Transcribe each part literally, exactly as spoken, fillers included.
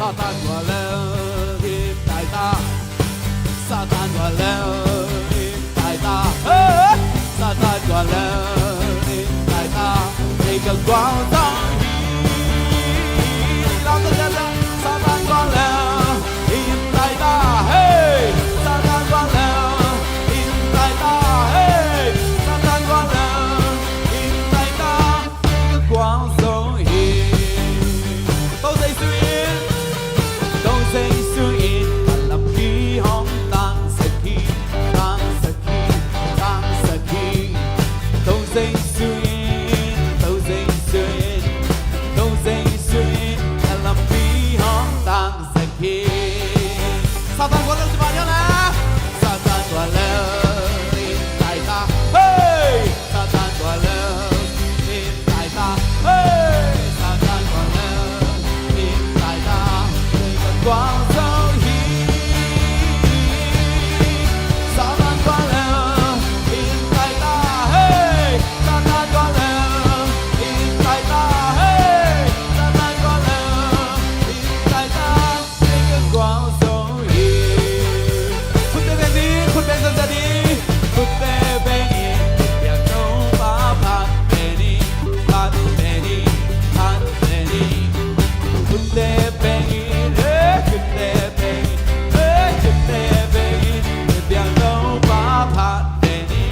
Satan tua leh in tai ta. Satan tua leh in tai ta. Hey! Satan tua leh in tai ta. Ei ka gualzou hi. Lau ta ta ta. Satan tua leh in tai ta. Hey! Satan tua leh in tai ta. Hey! Satan tua leh in tai ta. Ka gualzou hi. Tou Jesu in, Tou Jesu in, ka lampi hong tang sak hi, tang sak hi, tang sak hi. Tou Jesu in, Tou Jesu in, Tou Jesu in, ka lampi hong tang sak hi. Satan tua leh in tai ta. Satan tua leh in tai ta. Hey! Satan tua leh in tai ta. Hey! Satan tua leh in tai ta. Ka gualzou hi. Satan tua leh in tai ta. Hey! Satan tua leh in tai ta. Hey! Satan tua leh in tai ta. Ei ka gualzou hi. Khut beng in, khut beng zat zat in. Khut beng in, piak Toupa phat beng in, phat beng in, phat beng in. Khut beng in, eh, khut beng in, eh, khut beng in, piak Toupa phat beng in.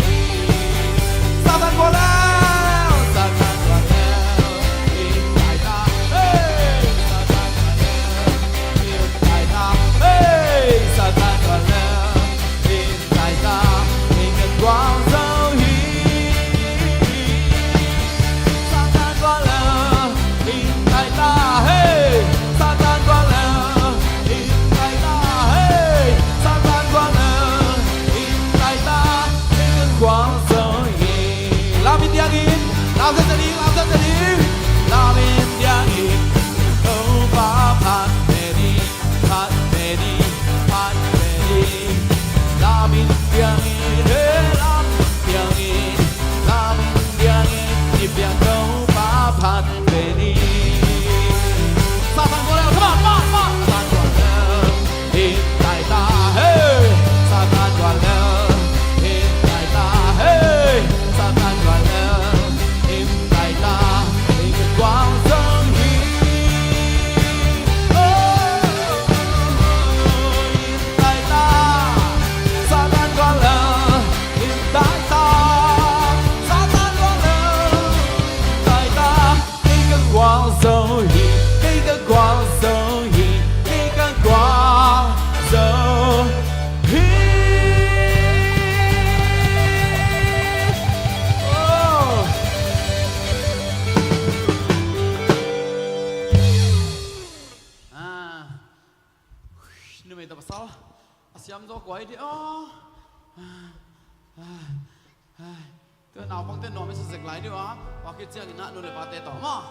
Satan tua leh, Satan tua leh in tai ta. Hey, Satan tua leh in tai ta. Hey, Satan tua leh in tai ta. Ei ka gualzou hi. Satan tua leh in tai ta. Hey, Satan tua leh in tai ta. Hey, Satan tua leh in tai ta. Ei ka gualzou hi. Lam in diang in, lau zat zat in, lau zat zat in. Lam in diang in, Toupa phat beng in, phat beng in, phat beng in. Lam in diang in, hey, lam in diang in, lam in diang in, i piak Toupa phat beng in. Satan tua leh, come on, come on, come on. Satan tua leh in tai ta, hey. Satan tua leh in tai ta, hey. Satan tua leh in tai ta. Ei ka gualzou hi. Oh, in tai ta. Satan tua leh in tai ta. Satan tua leh in tai ta. Ei ka gualzou hi, ei ka gualzou hi, ei ka gualzou hi. Oh. Ah. Numei toh pasal a siam zaw kuai di aw. Ah. Ah. Ah. Tu naupangte nuam i sa zek lai di ua, huai khit chiangin nu leh pate toh maw.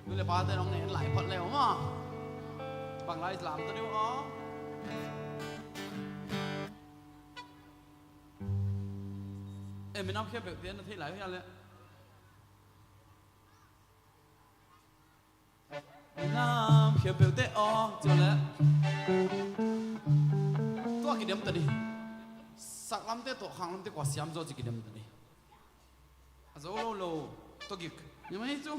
Nu leh pate nong en lai phot leh maw. Bang lai lam ta di ua. E, minam khia peuh te na thei lai hia leh. Nam khia peuh te aw, chiu leh. Tua kidem ta di. Saklam te toh, khanglam te kua siam zaw chi kidem ta di. A zou lou lou, toh gik. Ni mai chu.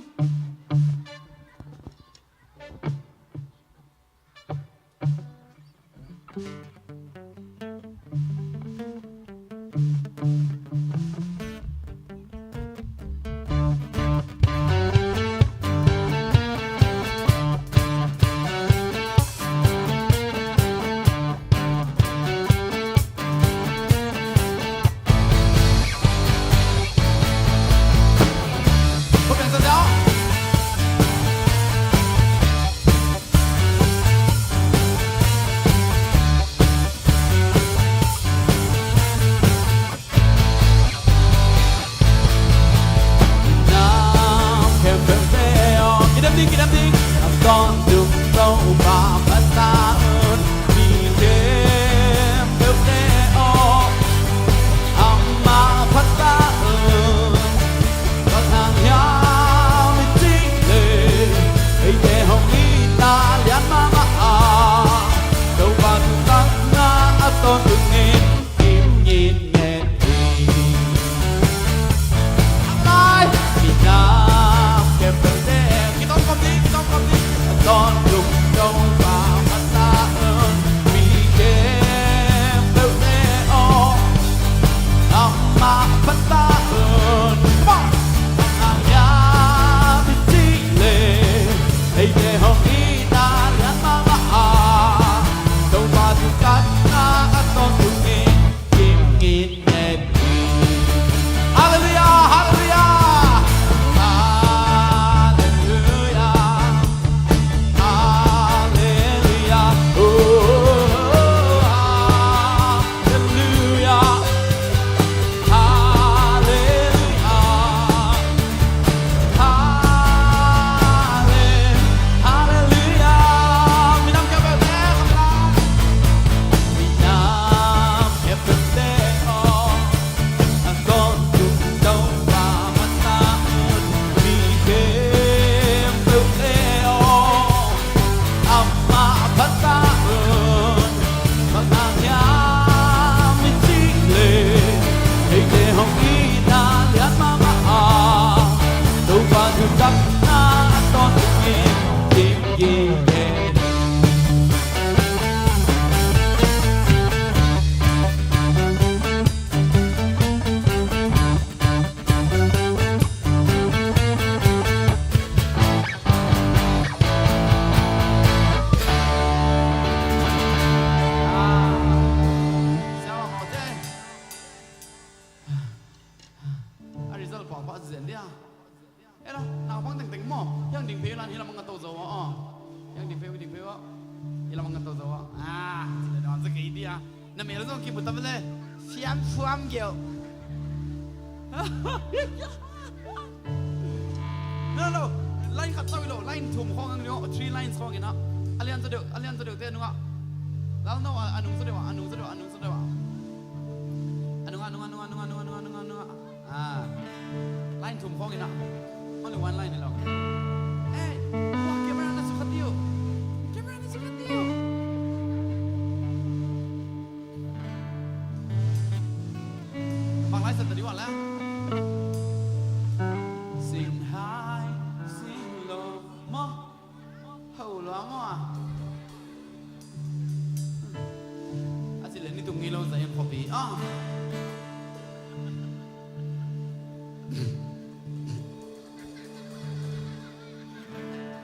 Ah, sila nawn sa kei dia. Na mel zong kimu ta ve le. Siam fuam geu. No, no. Line khat sa wi lo, line thum khong ang nio, three lines khong ina. A lian zaw deuh, a lian zaw deuh te nunga. Lal no, a nung zaw deuh, a nung zaw deuh, a nung zaw deuh. A nunga, a nunga, a nunga. Ah. Line thum khong ina. Only one line ilo. Hey, wah, camera na sukha diu. Camera na sukha diu. Bang lai sa ta diu ala. Sing high, sing low, mo. Hau lua mo a. A chi le ni tung ngei lo za em khopi. Ah.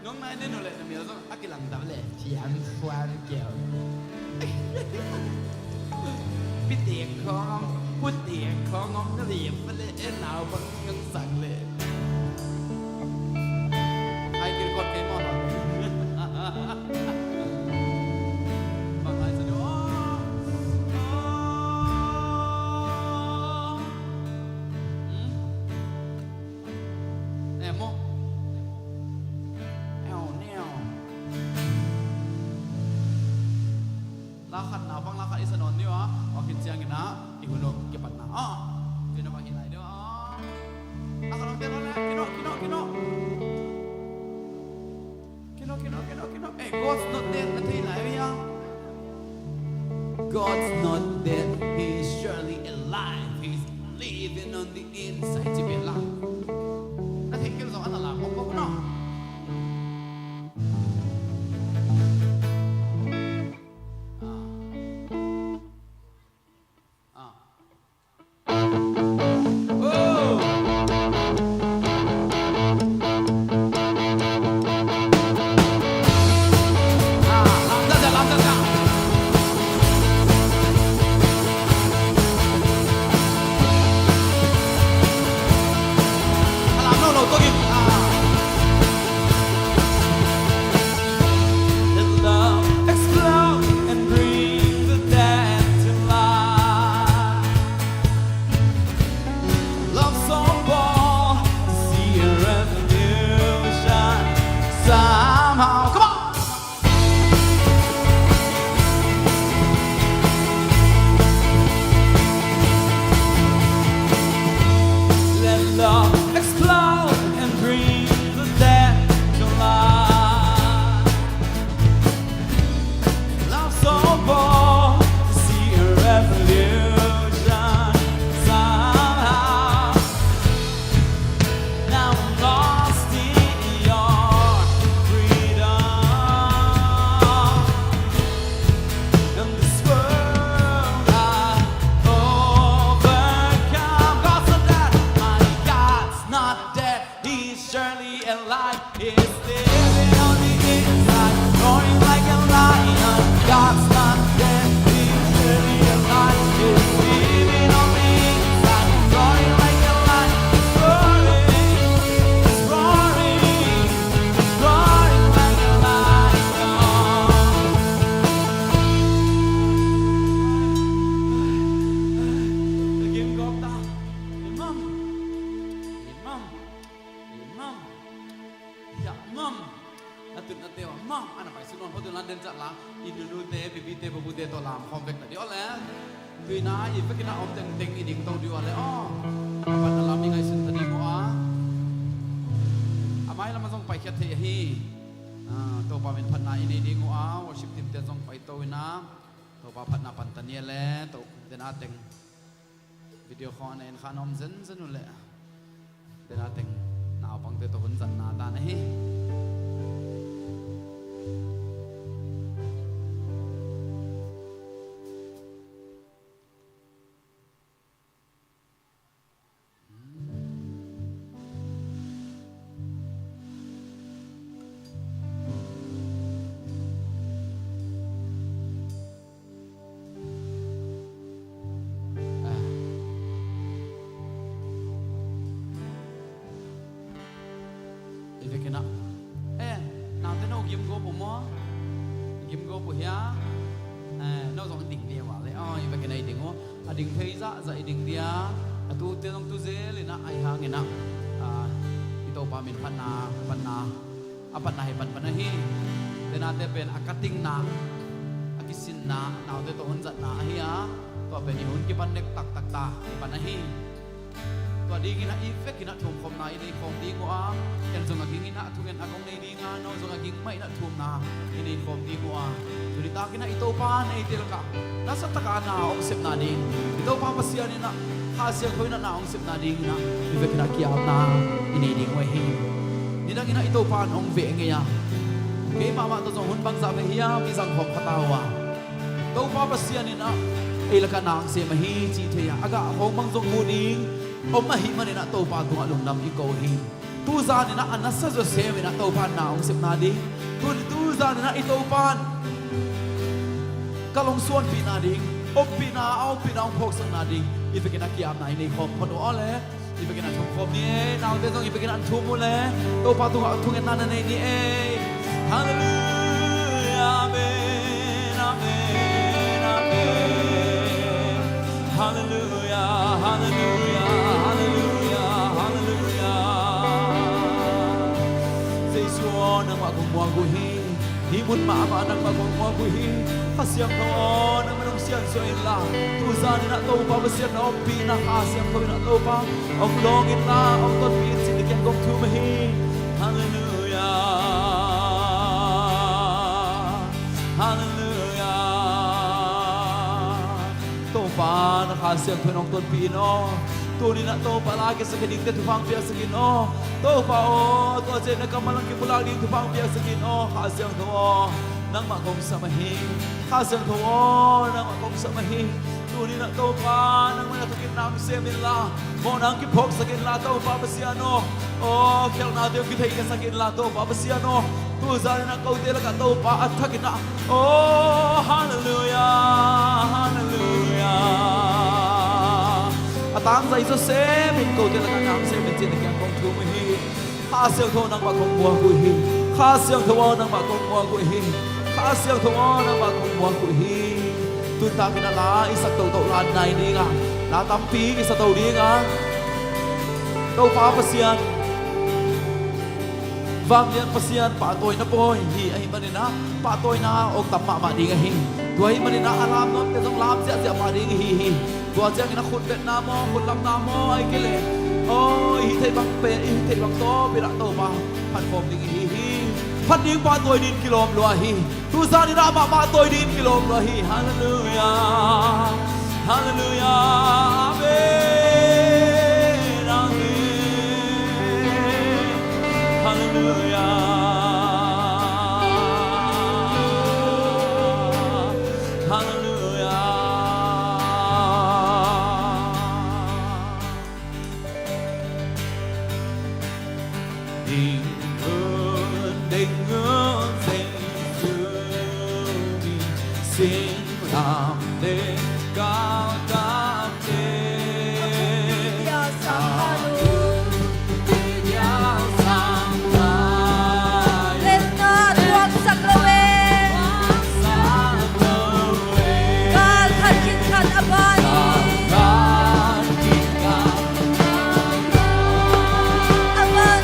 Nong nai ne no le na mel zong a kilang ta le. Thiam fuan keu. Pi te khong om, pu te khong om na le pa le e nau bang ngang sang le. Ai kir kot ke mo. Bang ai sa do. Hmm? Em mo. Em mo. La khat na bang la khat i sa nawn ni wa, wa khin chiang ina, i hun uh kipatna. Ah, kino bang hi lai deuh, ah. La khat nong te nawn le, kino, kino, kino. Kino, kino, kino, kino. Eh, God's not dead, na thei lai ya. God's not dead, he's surely alive, he's living on the inside, ti bel a. Na thei kei zong ana la, kong kong no. Ah. Ah. Oh. Ah, lam dah, dah, lam dah, dah. Ah, lam lo, lo, to gin. Ah. Let love explode and bring the dead to life. Love so bold to see a revolution somehow. Come on! Let love explode and bring the dead to life. Love so bold to see a revolution somehow. Now I'm lost in your freedom. In this world I overcome. God's not dead, my God's not dead. He's surely alive. He's living on the inside, roaring like a lion. God's not dead, he's surely alive. He's living on the inside, roaring like a lion. He's roaring, he's roaring, he's roaring like a lion. Amen. Amen. Amen. Ya, ngam. Na tut na teu, ngam. Ana pai sun on, hotu London chat la. I nunu te, bibi te, babu te toh lam khawm vek ta di ole. Tuin a, i vek in a om tengteng i ding tou di ole. Oh. Apat na lam i ngaihsun ta di mo a. A mai lam a zong pai khiat thei hi. Ah, Toupa min phatna i nei di mo a. Worship team te zong pai tou in a. Toupa phatna pan ta ni le. Tou den a teng. Video khong a en kha na om zenzen uleh. Tena teng naupangte toh hun zatna dan ahi. Ah. I vek in a. Eh, naute nou gim gawp uh maw? Gim gawp uh hia? zong ding dia ua leh, ah, i vekin i ding uh. A ding thei zahzah i ding dia. A tute zong tu zel in a, ahihhangin a, ah, i Toupa min phatna, phatna, a phatna hi pan pan ahi. Tena te pen a cutting na, a kisinna, naute toh hun zatna ahi a. Tua pen i hun kipan nek taktak ta, i pan ahi. Tua dingin a i vekin a thumkhawmna i nei khawm ding ua. Ken zong a gingin a thungen a kong nei ding a, nou zong a ging mah in a thumna i nei khawm ding ua. Tuni takin a i Toupa'n eite lak ah nasa taka na hong sepna ding, i Toupa Pasian in a Kha Siangthou in a na hong sepna dingin a i vekin a kiapna i nei ding uh ahi. Nidang in a i Toupa'n hong veh ngei a. Keimah mah toh zong hun bangzah veh hiam i zang khawm kha ta ua. Toupa Pasian in a ei lak ah na hong sem ahi chih thei a, a gah khawng bang zong mu ding om ahihmanin a Toupa tungah lungdam i ko hi. Tuzan in a a nasa zaw sem in a Toupa'n na hong sepna ding. Tu, tuzan in a i Toupa'n ka lungsuanpihna ding, ompihna, a ompihna hong phawksakna ding i vekin a kiapna i nei khawm phot uh leh. I vekin a thumkhawm ni ei, naute zong i vekin a thum uleh, Toupa tungah thungetna na nei ni ei. Hallelujah, amen, amen, amen. Hallelujah, hallelujah, hallelujah, hallelujah. Jesu aw, nangmah kong muak uh hi. Hi mun mahmah nangmah kong muak uh hi. Kha Siangthou aw, nangmah nong siansuah inla. Tuzan in a Toupa Pasian na ompihna, Kha Siangthou in a Toupa hong lawng inla, hong tonpih in chih na kiang kong thum ahi. Hallelujah. Hallelujah. Toupa, na Kha Siangthou in hong tonpih in aw. Tuni'n a Toupa, la kisa khe dingte thupha hong piaksak in aw. Toupa aw, tua chiangin na kammal hong kipulak ding thupha hong piaksak in aw. Kha Siangthou aw, nangmah kong sam ahi. Kha Siangthou aw, nangmah kong sam ahi. Tuni'n a Toupa, nangmah na thukin na hong sem inla, mawhna hong kiphawksak inla, Toupa Pasian aw. Aw, khelhnate hong kitheikhiasak inla, Toupa Pasian aw. Tuzan in a koute lak ah Toupa a thak in a. Oh, hallelujah, hallelujah. A tangzai zaw sem in koute lak ah na hong sem in chih na kiang kong thum uh hi. Kha Siangthou nangmah kong muak uh hi. Kha Siangthou aw, nangmah kong muak uh hi. Kha Siangthou aw, nangmah kong muak uh hi. Tuni takin a la i sak toutou la nai ding a, la tampi i sa tou ding a. Toupa Pasian, Vanglian Pasian, pahtawina pawi hi ahihmanin a, pahtawina hong tam mahmah ding ahi. Tua ahihmanin a, a lam nawnte zong lam ziahziah pah ding hi hi. Tua chiangin a khut betna maw, khut lamna maw, ahihkeileh, aw, i hih theih bang pen, i hih theih bang tawp in a Toupa phatkhawm ding hi hi. Phat ding pahtawi dingin kilawm lua hi. Tuzan in a mahmah tawi dingin kilawm lua hi. Hallelujah. Hallelujah. Amen. Amen. Hallelujah. Hallelujah. Ding un, ding un, Jesu min, sing lam ding kau tam ding. Letna tuaksak lou e. Kal khat khit khat a ban hi. A ban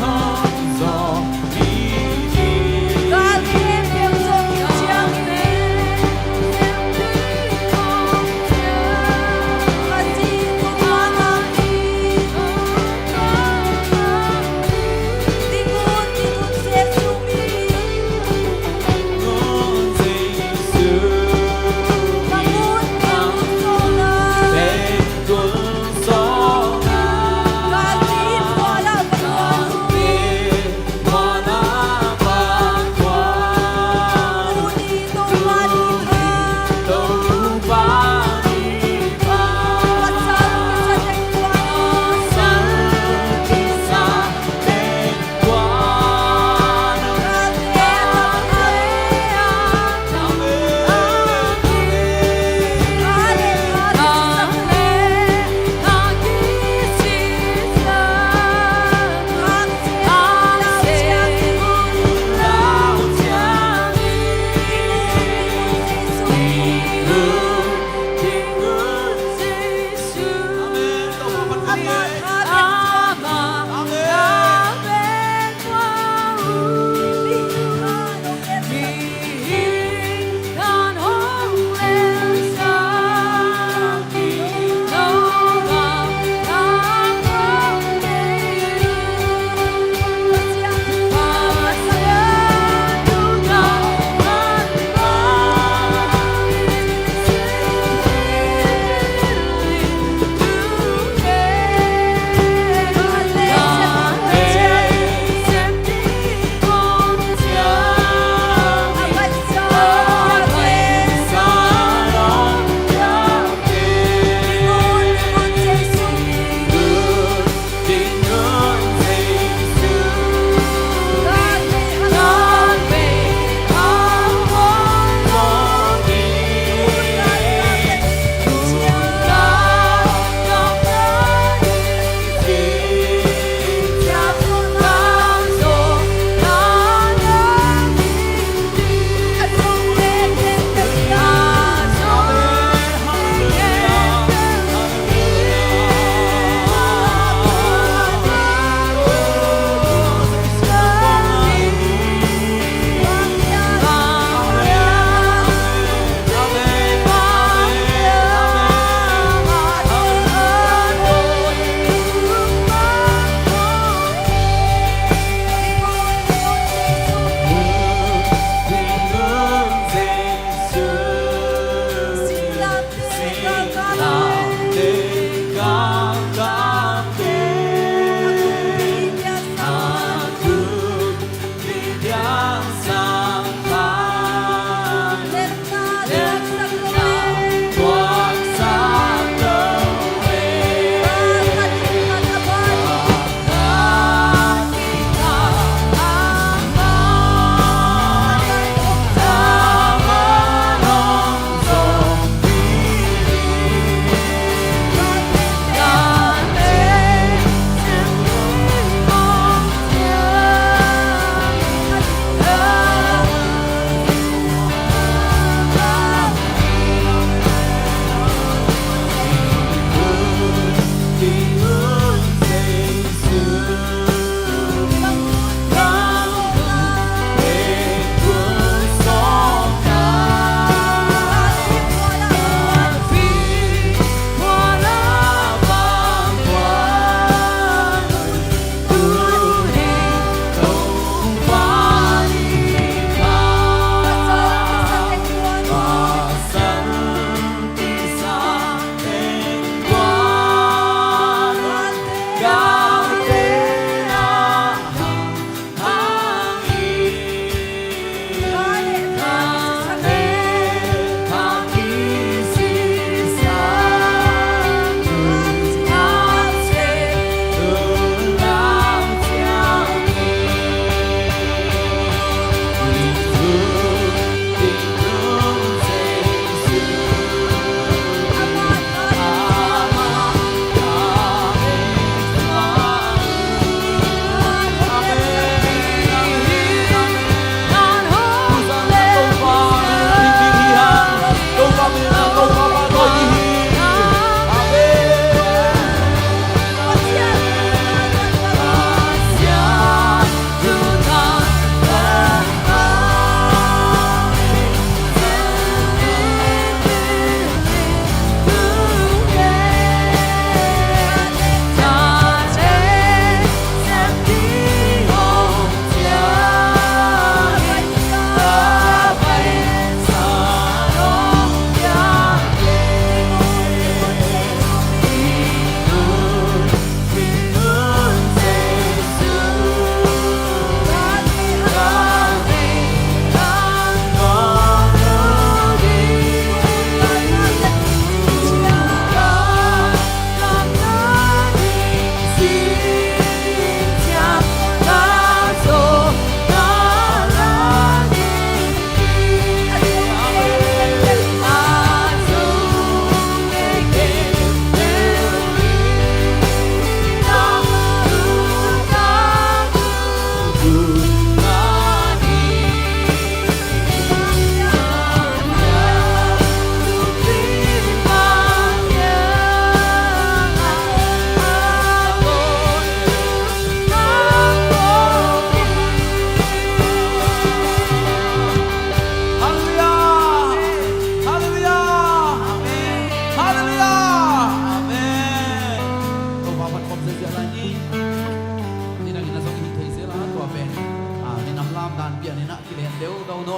hong zawm hi. Kal khempeuh zawm hi chiang hi.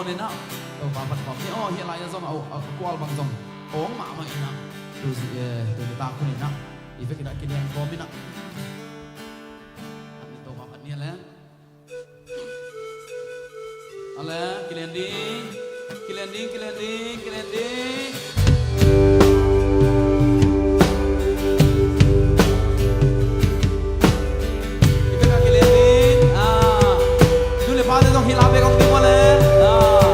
Ni na, Toupa phat khawm ni. Oh, hiai lai a zong, a, a, kual bang zong ong mahmah in a. Tu zi, eh, tu ni ta khun in a. I vek in a kilian khawm in a. An ni Toupa phat ni le. Ale, kilian ding. Kilian ding, kilian ding, kilian ding. Kita ka kilian ding. Ah. Tu le pa te zong hilh a bek ong ding ua le. Ah.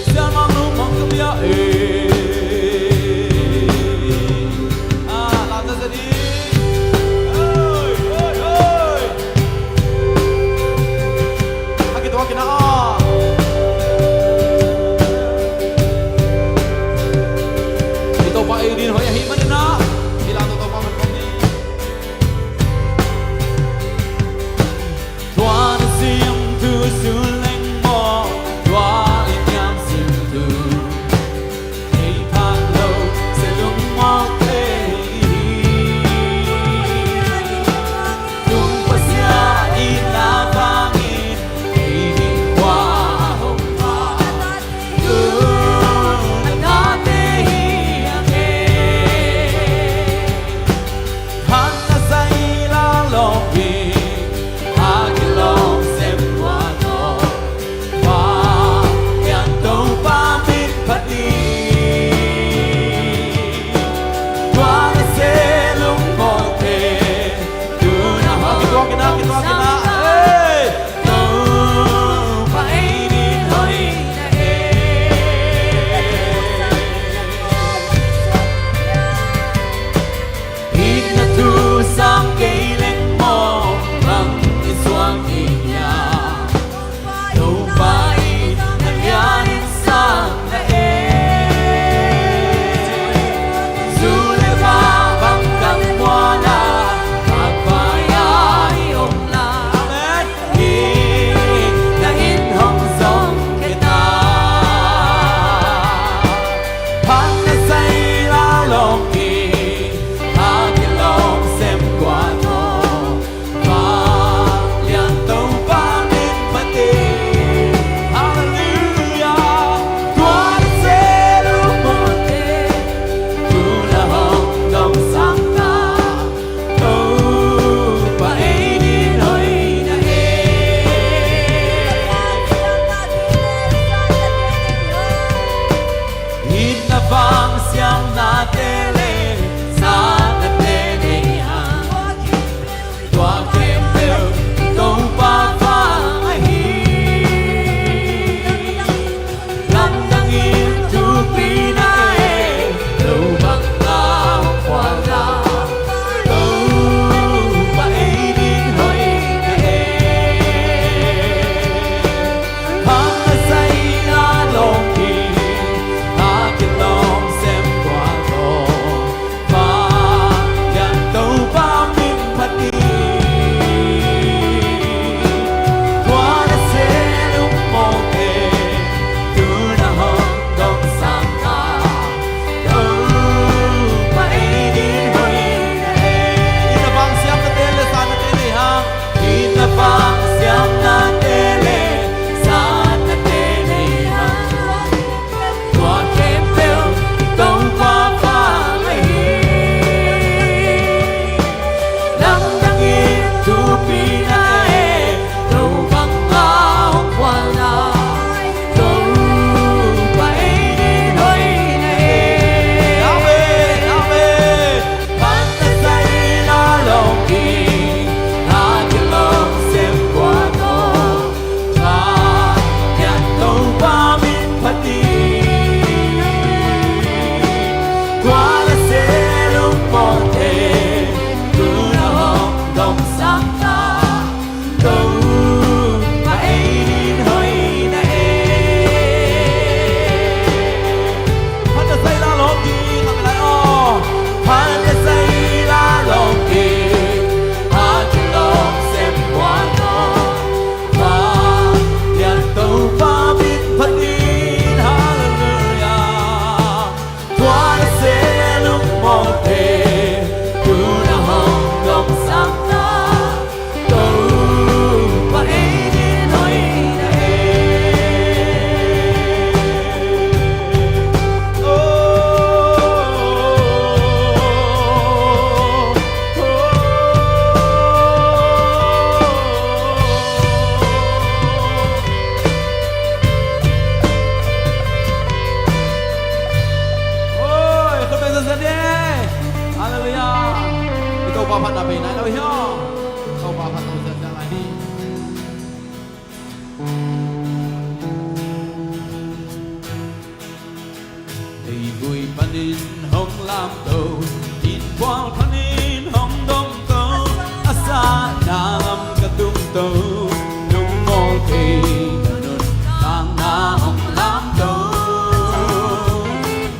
Sian mang nu mang ka bia e. Ah, la ta sa di. Oi, oi, oi. Tou, lungmong kei, nuntakna hong lam tou.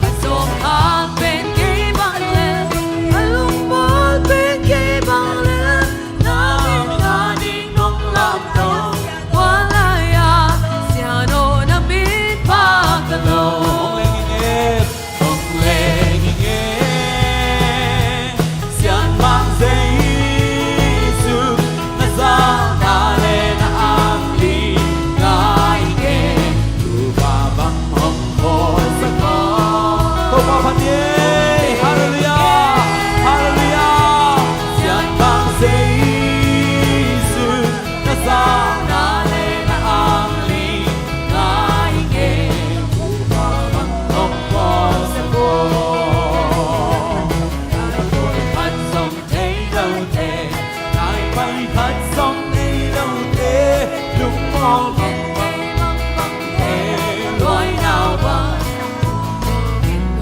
A sawm a pen kei bang leh, a lungmong pen kei bang leh, na min a ding hong lam tou. Huan lai a, Sian aw na min pahtawi lou. Hong leng ing e, hong leng ing e. Sianmang Jesu, na zahna leh na angni ngai ing e. Toupa bang hong khawlsak aw. Toupa phat ni, hallelujah, hallelujah. Sianmang Jesu, na zahna leh na angni ngai ing e. Toupa bang hong khawlsak aw. Khat zong thei lou te, nai pai khat zong nei lou te, lungmong bang bang bang bang e, luai nau bang,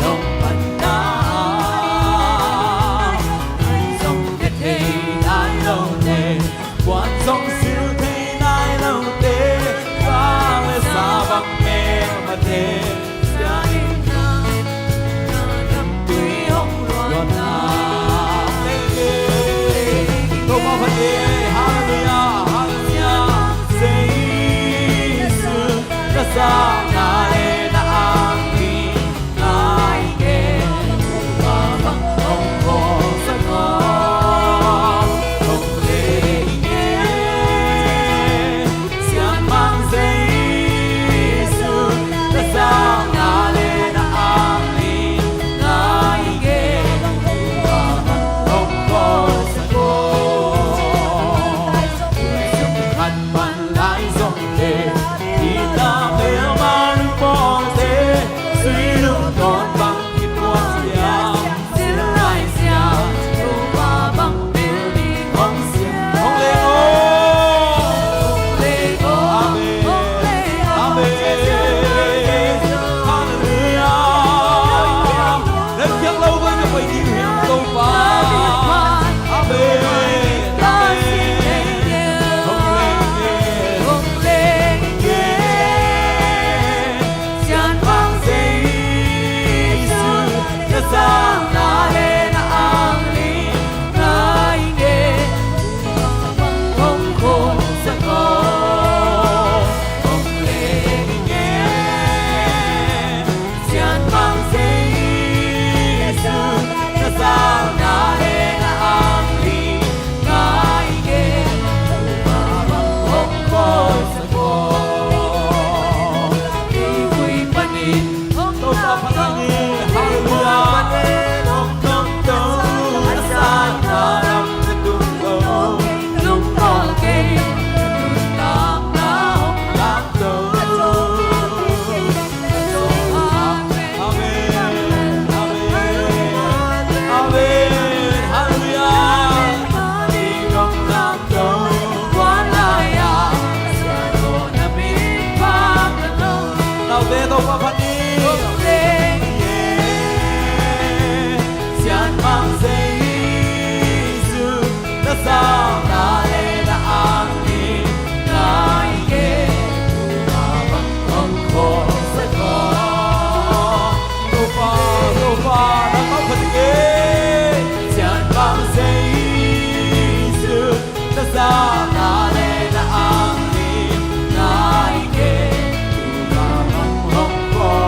lungmong bang na. Khat zong thei nai lou te, kuan zong sil thei nai lou te, ka leh sa bang melmate. Toupa phat e, hallelujah, hallelujah. Jesu, na zahna leh na angni ngai ing e. Toupa bang hong khawlsak aw, hong leng ing e. Sianmang Jesu, na zahna leh na angni ngai ing e. Toupa bang hong khawlsak aw. Khat pan lai zong te, i ta melma lungmong te, sui lungtawn bang i puak siam. Amen. Amen. Hallelujah. Lemkiak lou bang na pai ding hiam Toupa. Amen. Amen. Hong leng e. Sianmang Jesu, na zahna leh na angni ngai ing e. Hong khawlsak aw, hong leng ing e. Sianmang Jesu, na zahna leh na angni ngai ing e. Hong khawlsak aw. Toupa phat ni, hallelujah. Amen, amen, amen, hallelujah. Naute, Toupa phat ni. Sianmang Jesu, na zahna leh na angni ngai ing e. Toupa bang hong khawlsak aw. Toupa, Toupa, na kau khat ing e. Sianmang Jesu, na zahna leh na angni ngai ing e. Toupa bang hong khawlsak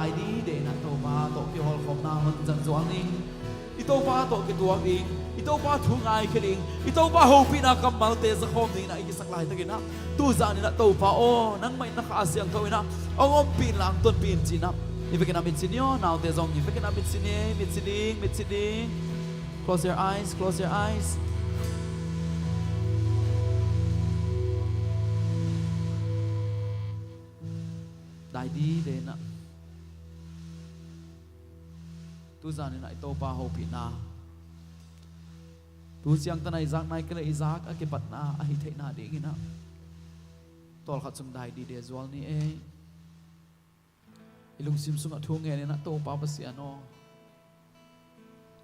Dai dide in a Toupa toh kihoukhopna hon zang zual ni. I Toupa toh kituak ding, i Toupa thu ngaikhe ding, i Toupa houpihna kammalte zakhawm ding in a i kisak laitak in a, tuzan in a Toupa aw, nangmah in na Kha Siangthou in a hong ompih in la hong tonpih in chi in a, i vekin a mitsi ni aw, naute zong i vekin a mitsi ni, mitsi ding, mitsi ding. Close your eyes, close your eyes. Dai dide in a. Tuzan in a i Toupa houpihna. Tu chiang tan a i zak nai kei leh i zak a kipatna ahi theihna ding in a, tawlkhat sung dai dide zual ni e. I lungsim sung a thu ngen in a, Toupa Pasian aw,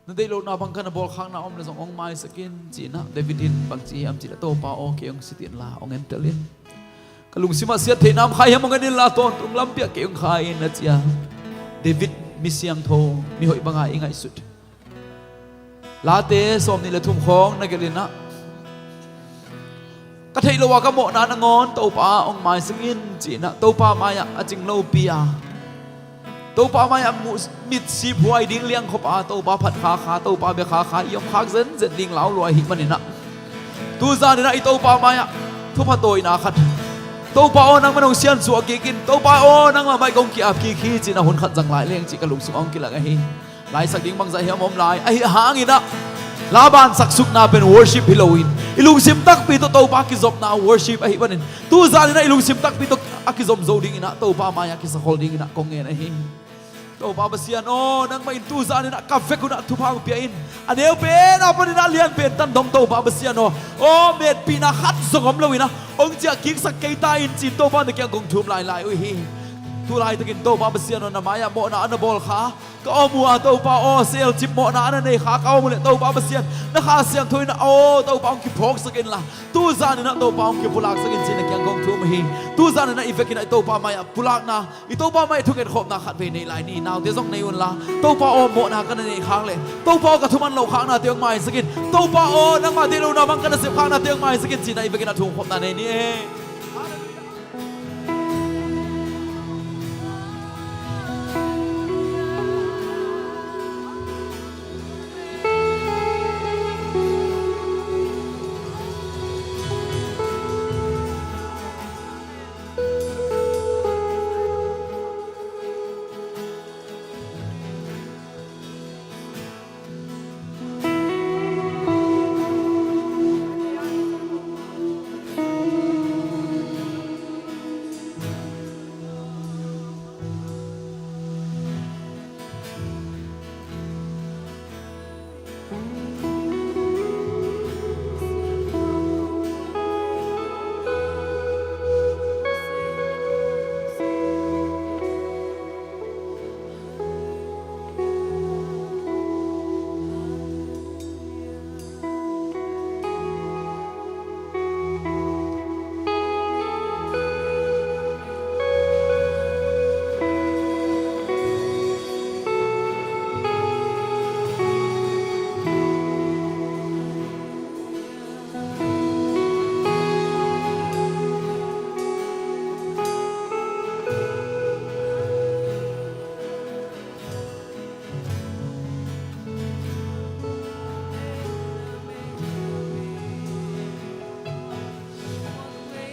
na deihlouhna bang ka na bawl khakna om leh zong hong maisak in chi in a, David in bang chi hiam chih leh, Toupa aw, kei hong sit in la hong entel in. Ka lungsim a siat theihna om kha hiam hong en in la, tawntung lam piak kei hong kha in a chi a. David mi siangthou, mi hoih bang a i ngaihsut. Late sawmnih leh thum khawng na gelh in a, ka theihlouh a ka mohna nangawn Toupa hong maisak in chi in a, Toupa mai ah a chingloupi a, Toupa mai ah mu-, mitsi phuai ding liangkhop a, Toupa phat khakha, Toupa be khakha i om khak zenzen ding lau lua ahih man in a, tuzan in a i Toupa mai ah thupha tawina khat. Toupa aw, nangman hong siansuah kik in, Toupa aw, nangmah mai kong ki-ap kik hi chi in a hun khat zang lai leng chih ka lungsim a hong kilang ahi. Laisak ding bangzah hiam om lai ahih hang in a, la ban sak sukna pen worship hilou in, i lungsim takpi toh Toupa kizopna worship ahih man in, tuzan in a i lungsim takpi toh a kizom zou ding in a, Toupa mai a kisakhol ding in a kong ngen ahi. Toupa Pasian aw, nangmah in tuzan in a ka vek un a thupha hong pia in. A neu pen a pan in a lian pen tan dong Toupa Pasian aw, aw, metpihna khat zong omlou in a hong chiah kiksak kei ta in chi in Toupa na kiang kong thum lailai uhi. Tulaitak in Toupa Pasian aw, na mai ah mohna ana bawl kha ka om ua, Toupa aw, selchip mohna ana nei kha ka om uleh Toupa Pasian, na Kha Siangthou in a aw, Toupa hong kiphawksak in la, tuzan in a Toupa hong kipulaksak in chi in na kiang kong thum hi. Tuzan in a i vek in a i Toupa mai ah pulakna, i Toupa mai ah thungetkhopna khatvei nei lai ni. Naute zong nei un la, Toupa aw, mohna ka na neih khak leh, Toupa aw, ka thumanlouh khaknate hong maisak in, Toupa aw, nangmah deihlouhna bang ka na sep khaknate hong maisak in chi in a i vek in a thungetkhopna nei ni e.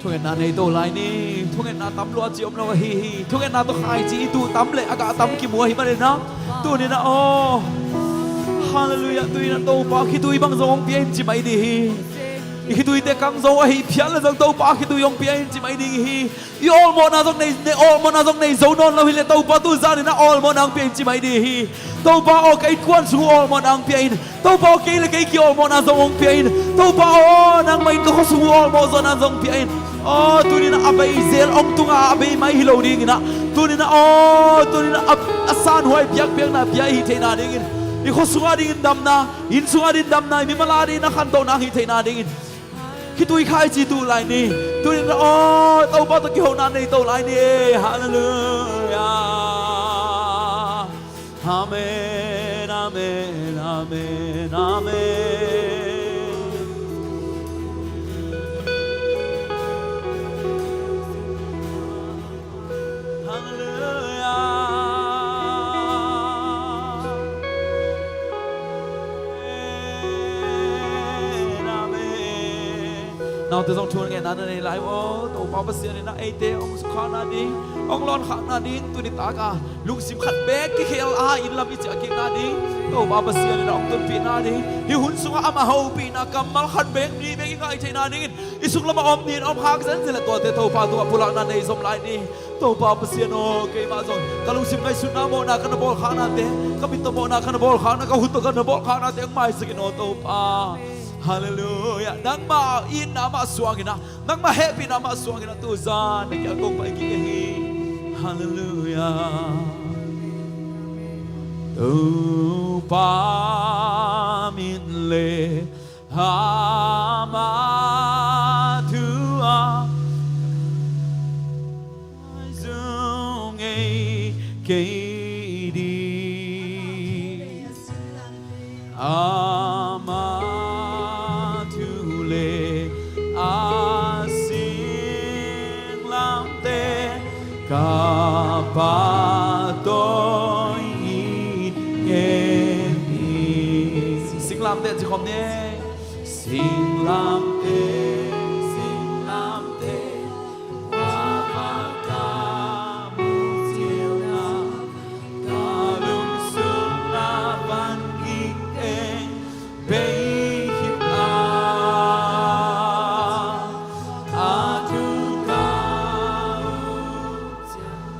Thungetna nei tou lai ni. Thungetna tam lua chih omlou ahi hi. Thungetna toh khaichi i tuh tam leh a gah tam kimu ahih manin a, tuni'n a aw, hallelujah, tuni'n a Toupa khitui bang zong hong pia in chi mai di hi. I khituite kang zou ahih phial leh zong Toupa khitui hong pia in chi mai di hi. I awlmohna zong nei, nei, awlmohna zong nei zou nawnlou hileh Toupa tuzan in a awlmohna hong pia in chi mai di hi. Toupa aw, ka innkuan sung uh awlmohna hong pia in. Toupa aw, kei leh kei ki awlmohna zong hong pia in. Toupa aw, nangmah in ka khosung uh awlmoh zohna zong pia in. Aw, tuni'n a bei zel hong tung a, a bei mai hilou ding in a, tuni'n a aw, tuni'n a, a sanhuai biakpiakna pia i hih theihna ding in. I khosung a ding in damna, innsung a ding in damna, i mimal a ding in a khantouhna hih theihna ding in. Khitui khaichi tuh lai ni. Tuni'n a aw, Toupa toh kihouna nei tou lai ni. Hallelujah. Amen, amen, amen, amen. Hallelujah. Naute zong thungetna na nei lai maw, Toupa Pasian in a eite hong sukhakna ding, hong lawnkhakna ding, tuni taka lungsim khat bek kikhel a inn lam i chiah kikna ding, Toupa Pasian in a hong tunpihna ding, hih hun sungah ama houpihna kammal khat bek, nih bek i ngaih theihna dingin, i sunglam a om nin om khak zenzen leh tuate Toupa tungah pulakna nei zom lai ni. Toupa Pasian aw, keimah zong ka lungsim ngaihsutna mawhna ka na bawl khaknate, ka mit tawh mawhna ka na bawl khakna, ka hun tawh ka na bawl khaknate hong maisak in aw Toupa. Halleluiah. Nangmah itna mah suang in a, nangmah hehpihna mah suang in a, tuzan na kiang kong pai kik ahi. Halleluiah. Toupa min leh ama thu a zong ngei kei ding. Ama thu leh a singlamteh ka pahtawi in ngen hi. Singlamteh chi khawm ni. Singlamteh, singlamteh, a va ka mu chiang a, ka lungsung a van gik teng bei khit a, a thu ka ut chiang,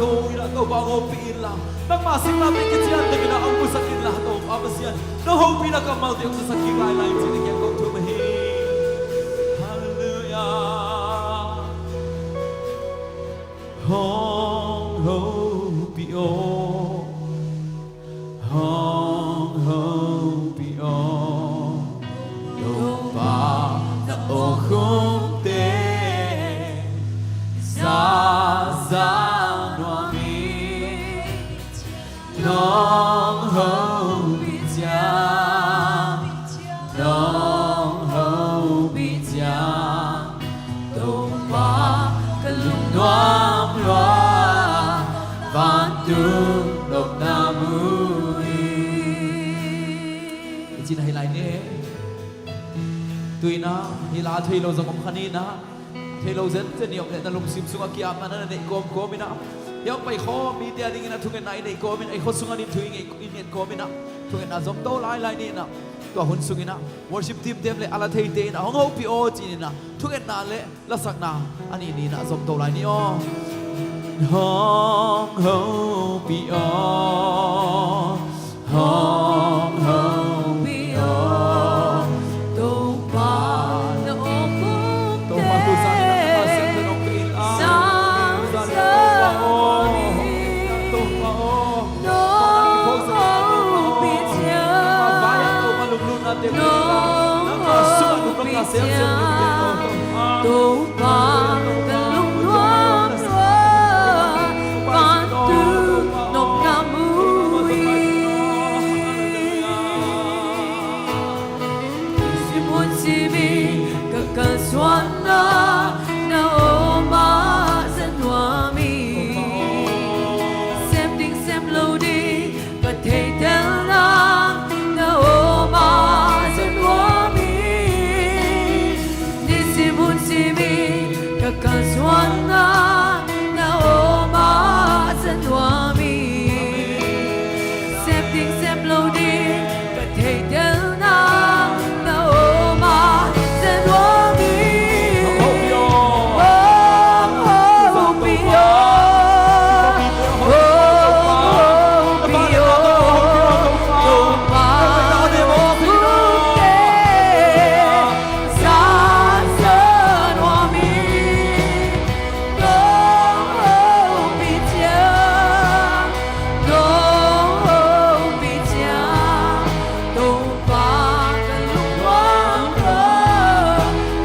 Toupa, hong houpih inla. Nangmah singlamteh kichiantekin hong musak inla, Toupa Pasian. Na houpihna kammalte hong zasak kik lailai chih na kiang kong thum ahi. Hallelujah. Hong houpih aw. Hong houpih aw, Toupa na awkhumte, zahzah nuam in. Nong houpih chiang, nong houpih chiang, Toupa ka lungnuam lua, vantung nopna mu hi. I chihna hi lai ni. Tuin a, hi la theilou zong om kha ni na. Theilou zenzen i om leh na lungsim sunga kiapna na neih kawmkawm in a. Hiai ah pai khawm mite adingin a thungetna i neih kawm in a, i khosung ah thu i nget kawm in a. Thungetna zom tou lailai ni na. Tua hun sungin a worship team te'n leh a la theite in a hong houpih aw chi'n a thungetna leh lasakna a nih ni na zom tou lai ni aw. Hong houpih aw, hong houpih aw, Toupa na awkhumte, Toupa tu zan na ka sem te nong pe in a. Zan zan Toupa aw, Toupa aw. Toupa ka lungnuam lua, vantung nopna mu hi. Simun simi ka kalsuanna na om a za nuam hi. Sem ding sem lou ding ka theitel nang na om a za nuam hi. Nisim hun simin ka kalsuanna na om a za nuam hi. Sem ding sem lou ding ka theitel nang na om a za nuam hi. Hong houpih aw, hong houpih aw, hong houpih aw, Toupa na awkhumte, zahzah nuam in. Nong houpih chiang, nong houpih chiang, Toupa ka lungnuam lua,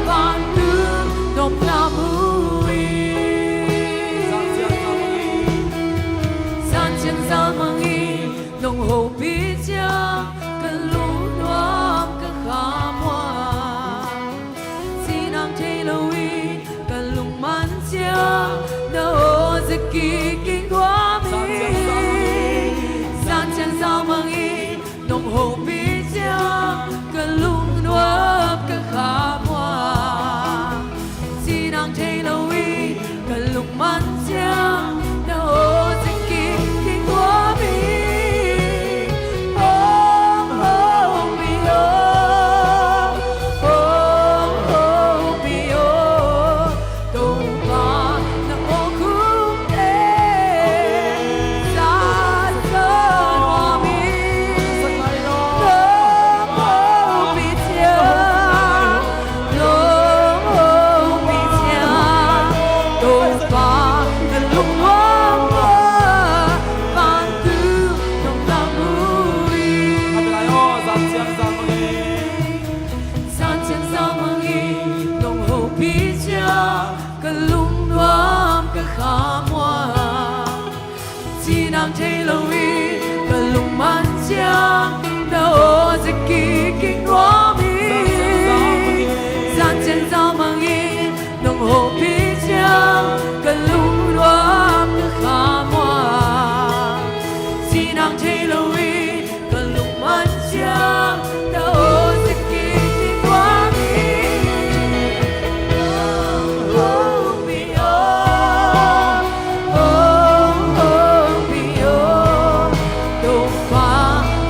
vantung nopna mu hi. Zan chiang zan mang in nong houpih chiang, ka lungnuam ka kham ua. Chih nang theilou in ka lungman chiang, na aw za kik kik nuam hi. Zan chiang zan mang in nong houpih chiang, ka lungnuam ka kham ua. Chih nang theilou in ka lungman chiang, na aw za kik kik nuam hi. Hong houpih aw, hong houpih aw, Toupa na awkhumte, zahzah nuam in. Nong houpih chiang, nong houpih chiang, Toupa na lungnuam lua, vantung nopna mu hi. Zan chiang zan mang in nong houpih chiang, ka lungnuam ka kham ua. Chih nang theilou in ka lungman chiang, na aw za kik kik nuam hi. Zan chiang zan mang in nong houpih chiang, ka lungnuam ka kham ua. Chih nang theilou in ka lungman chiang, na aw za kik kik nuam hi. Hong houpih aw, hong houpih aw, Toupa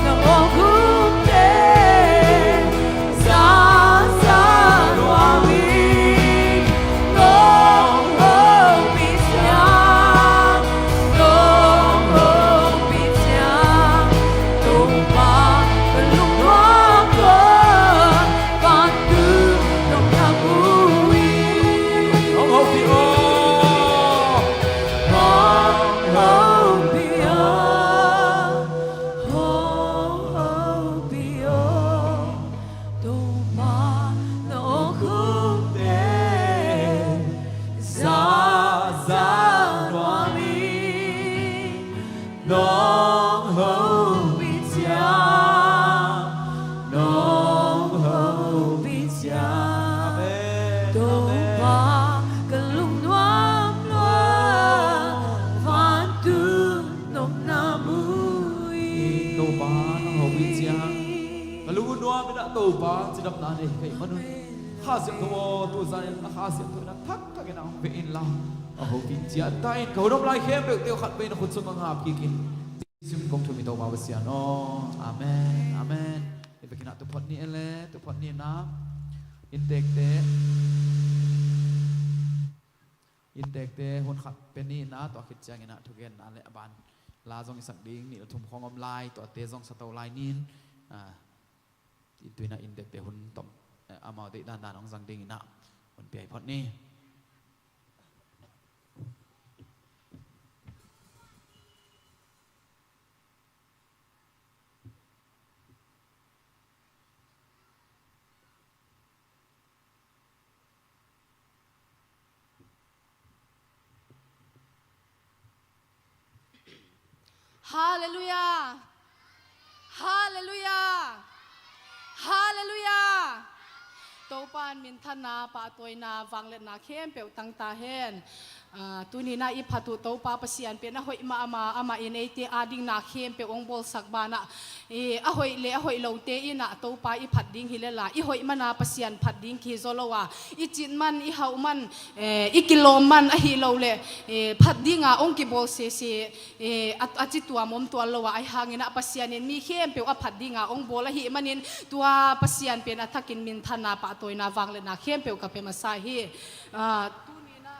na awkhumte, Hei, manu. Kha Siangthou aw, tuzan in Kha Siangthou in a thak thak in a hong ve inla, a houpih chiat ta in, ka hun om lai khempeuh te uh khatvei na khut sung ah ngap kik in. Sim kong thum i Toupa Pasian aw. Amen. Amen. I vekin a tu phot ni e le, tu phot ni na. Inntekte. Inntekte hun khat pe ni na, tua khit chiang in a thugenna leh a ban la zong i sak ding, nih leh thum khong om lai, tuate zong sa tou lai nin. Ah, in tu in a inntekte hun tom, eh, amau deihdan dan hong zang ding in a hun pia i phot ni. Halleluiah. Halleluiah. Halleluiah. Toupa'n minthanna, pahtawina, vangliatna khempeuh tang ta hen. Ah, tuni in a i phat uh Toupa Pasian pen a hoih mahmah, amah in eite ading na khempeuh hong bawlsak banah, eh, a hoih leh a hoihloute in a Toupa i phat ding hi lel a, i hoih man a Pasian phat ding kihi zaw lou a, i chit man, i hauh man, eh, i kilawm man ahihlouh leh, eh, phat ding a hong kibawl sese, eh, a, a chi tuam om tuan lou a, ahihhang in a Pasian in mi khempeuh a phat ding a hong bawl ahihman in tua Pasian pen a thak in minthanna, pahtawina, vangliatna khempeuh ka pe masa hi. Ah, tuni in a,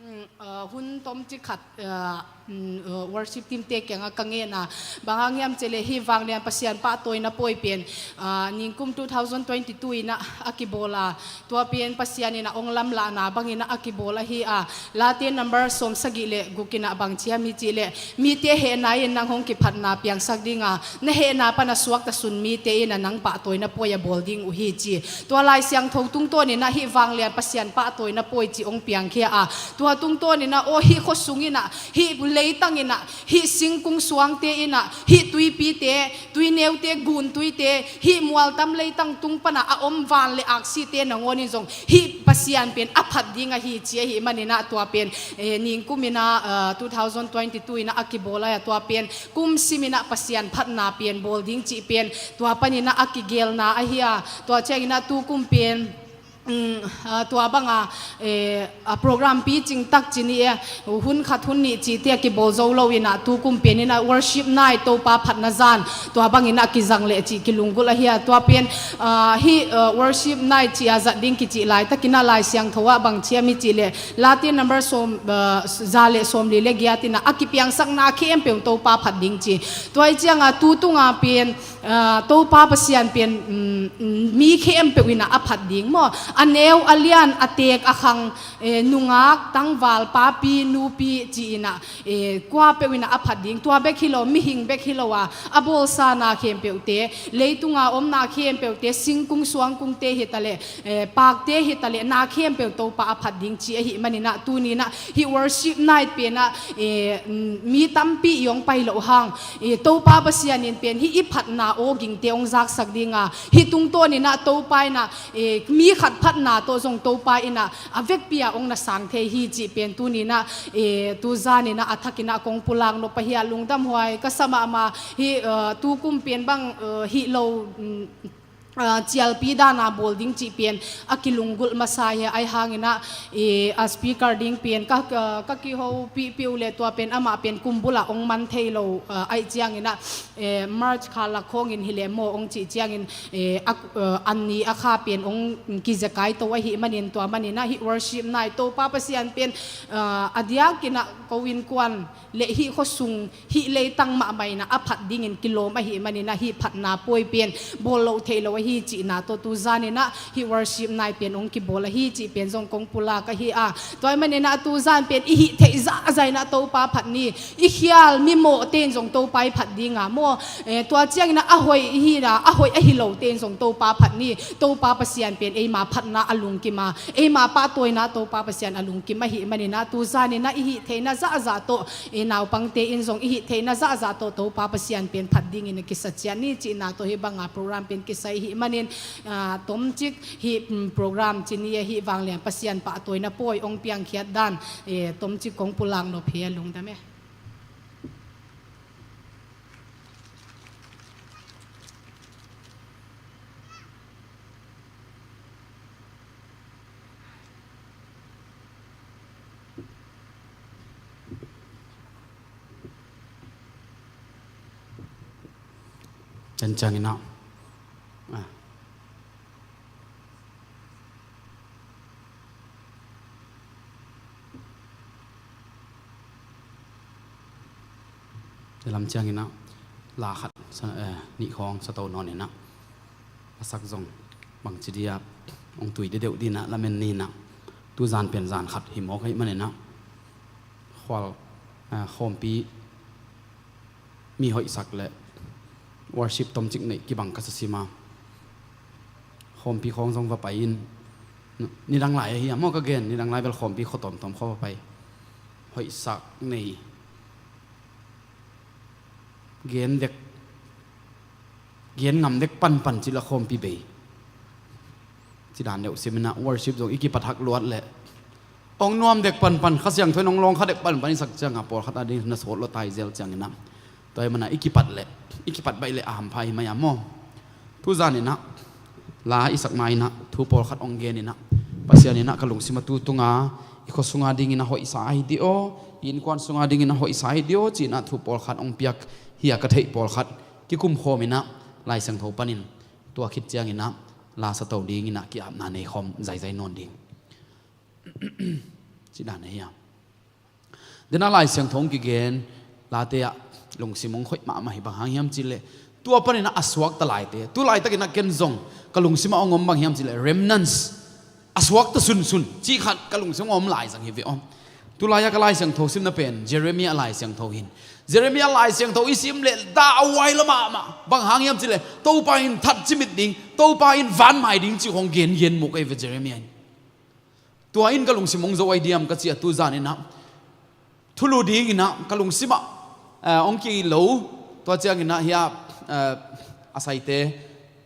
mm, ah, hun tomchik khat, ah, mm, ah, worship team te kiang ah ka ngen a. Bang hang hiam chih leh hi vanglian Pasian pahtawina pawi pen, ah, ningkum two thousand twenty-two in a a kibawl a. Tua pen Pasian in a hong lamlahna bang in a a kibawl ahi a. Late number sawmsagih leh guk in a bang chi hiam i chih leh, mite hehna in nang hong kiphatna piangsak ding a, na hehna pan a suakta sun mite in a nang pahtawina pawi a bawl ding uhi chi. Tua Laisiangthou tungtawn in a hi vanglian Pasian pahtawina pawi chi hong piangkhia a. Tua tungtawn in a aw hi khosung in a, hi leitang in a, hi singkung suangte in a, hi tuipite, tuineute, guntuite, hi mual tam leitang tung pan a a om van leh aksite nangawn in zong hi Pasian pen a phat ding ahi chi ahihman in a tua pen, eh, ningkum in a, ah, two thousand twenty-two in a a kibawl a, tua pen kum sim in a Pasian phatna pen bawl ding chih pen tua pan in a a kigelna ahi a. Tua chiang in a tukum pen, mm, ah, tua bang a, eh, a program piching tak chi ni e, hun khat hun nih chihte a kibawl zou lou in a tukum pen in a worship night, Toupa phatna zan, tua bang in a kizang leh chih kilunggulh ahi a. Tua pen, ah, hi, ah, worship night chih a zat ding kichih laitak in a Laisiangthou ah bang chi hiam i chih leh, Late number sawm, ah, za leh sawmli leh giat in a a kipiangsakna khempeuh Toupa phat ding chi. Tua hi chiang a tu tung a pen, ah, Toupa Pasian pen, mm, mm, mi khempeuh in a a phat ding maw. A neu, a lian, a tek, a khang, eh, nungak, tangval, papi, nupi chi in a, eh, kuapeuh in a a phat ding. Tua bek hilou, mihing bek hilou a, a bawlsa na khempeuhte, leitung a om na khempeuhte, singkung suangkungte hitaleh, eh, pakte hitaleh, na khempeuh Toupa a phat ding chi ahihman in a tuni in a hi worship night pen a, eh, mm, mi tampi i hong pai louh hang, eh, Toupa Pasian in pen hi i phatna aw gingte hong zaksak ding a, hi tungtawn in a Toupa in a, eh, mi khat phatna toh zong Toupa in a a vekpi a hong na sang thei hi chih pen tuni in a, eh, tuzan in a a thak in a kong pulak nop ahi a, lungdamhuai ka sa mahmah hi, eh, tukum pen bang, eh, hilou, mm, ah, chialpi dan a bawl ding chih pen a kilunggulh masa hi a, ahihhang in a, eh, a speaker ding pen ka, ka, ka kihoupih pih uleh tua pen amah pen kum bul a hong man theilou, ah, ahih chiang in a, eh, March kha lak khong in hileh maw hong chih chiang in, eh, a, eh, an ni a kha pen hong kizekai tou ahihman in tua man in a hi worship night Toupa Pasian pen, ah, a diak in a kou innkuan leh hi khosung, hi leitang mahmah in a a phat ding in kilawm ahihman in a hi phatna pawi pen bawl louh theilou ahi chihna toh tuzan in a hi worship night pen hong kibawl ahi chih pen zong kong pulak ahi a. Tua ahihman in a tuzan pen i hih theih zahzah in a Toupa phat ni, i khial mi mawhte in zong Toupa i phat ding a maw. Eh, tua chiang in a a hoih hi a, a hoih ahiloute in zong Toupa phat ni, Toupa Pasian pen eima phatna a lungkim a, eima pahtawina Toupa Pasian a lungkim ahihman in a tuzan in a i hih theihna zahzah toh, eh, naupangte in zong i hih theihna zahzah toh Toupa Pasian pen phat ding in a kisa chian ni chihna toh hi bang a program pen kisa ahihman in, ah, tomchik hi, mm, program chi ni a hi vanglian Pasian pahtawina pawi hong piangkhiat dan, eh, tomchik kong pulak nop hi a, lungdam e. Ken chiang in ah. Ah. Lam chiang in ah. La khat, sa, eh, nih khong sa tou nawn in ah. A sak zong bangchi dia, hong tui deuhdeuh ding in ah, lamen ni in ah. Tu zan pen zan khat hi mawk hi man in ah. Khual, ah, khawmpi mi hoihsak leh worship tomchik neih kibang ka sa sim a. Khawmpi khong zong va pai in, nidang lai ahi a maw ka gen, nidang lai bel khawmpi kho tomtom kho va pai. Hoihsak nei. Gen dek, gen ngam dek panpan chih la khawmpi bei. Chih dan deuh sim in ah worship zong i kipat hak luat leh. Hong nuam dek panpan, Kha Siangthou in hong lawng kha dek panpan i sak chiang a pawlkhat a ding na sawt lou tai zel chiang in ah. Tua ahih man a i kipat leh, i kipat baih leh a hampha hi mai a maw. Tu zan in ah, la i sak ma in ah, thu pawlkhat hong gen in ah. Pasian in ah ka lungsim a tu tung a, i kho sung a ding in ah hoihsa ahi di aw, i innkuan sung a ding in ah hoihsa ahi di aw, chih in ah thu pawlkhat hong piak hi a ka theih pawlkhat. Kikum khawm in ah, Laisiangthou pan in, tua khit chiang in ah, la sa tou ding in ah ki-apna nei khawm zaizai nawn ding. Chih dan ahi a. Tua in ah Laisiangthou kigen, late ah lungsim hong khoih mahmah hi bang hang hiam chih leh. Tua pan in ah a suakta laite. Tulaitak in ah ken zong ka lungsim a hong om bang hiam chih leh. Remnants. A suakta sunsun. Chih khat ka lungsim a om lai zang hi ve aw. Tulai a ka Laisiangthou simna pen, Jeremiah Laisiangthou hi in. Jeremiah Laisiangthou i sim leh dah a uai lua mahmah. Bang hang hiam chih leh. Toupa in that chimit ding. Toupa in van mai ding chih hong gen gen muk ahi ve Jeremiah in. Tua in ka lungsim hong zou ahi diam ka chi a tu zan in ah. Thulu ding in ah, ka lungsim ah, eh, hong kilou, tua chiang in ah hiai, eh, a saite,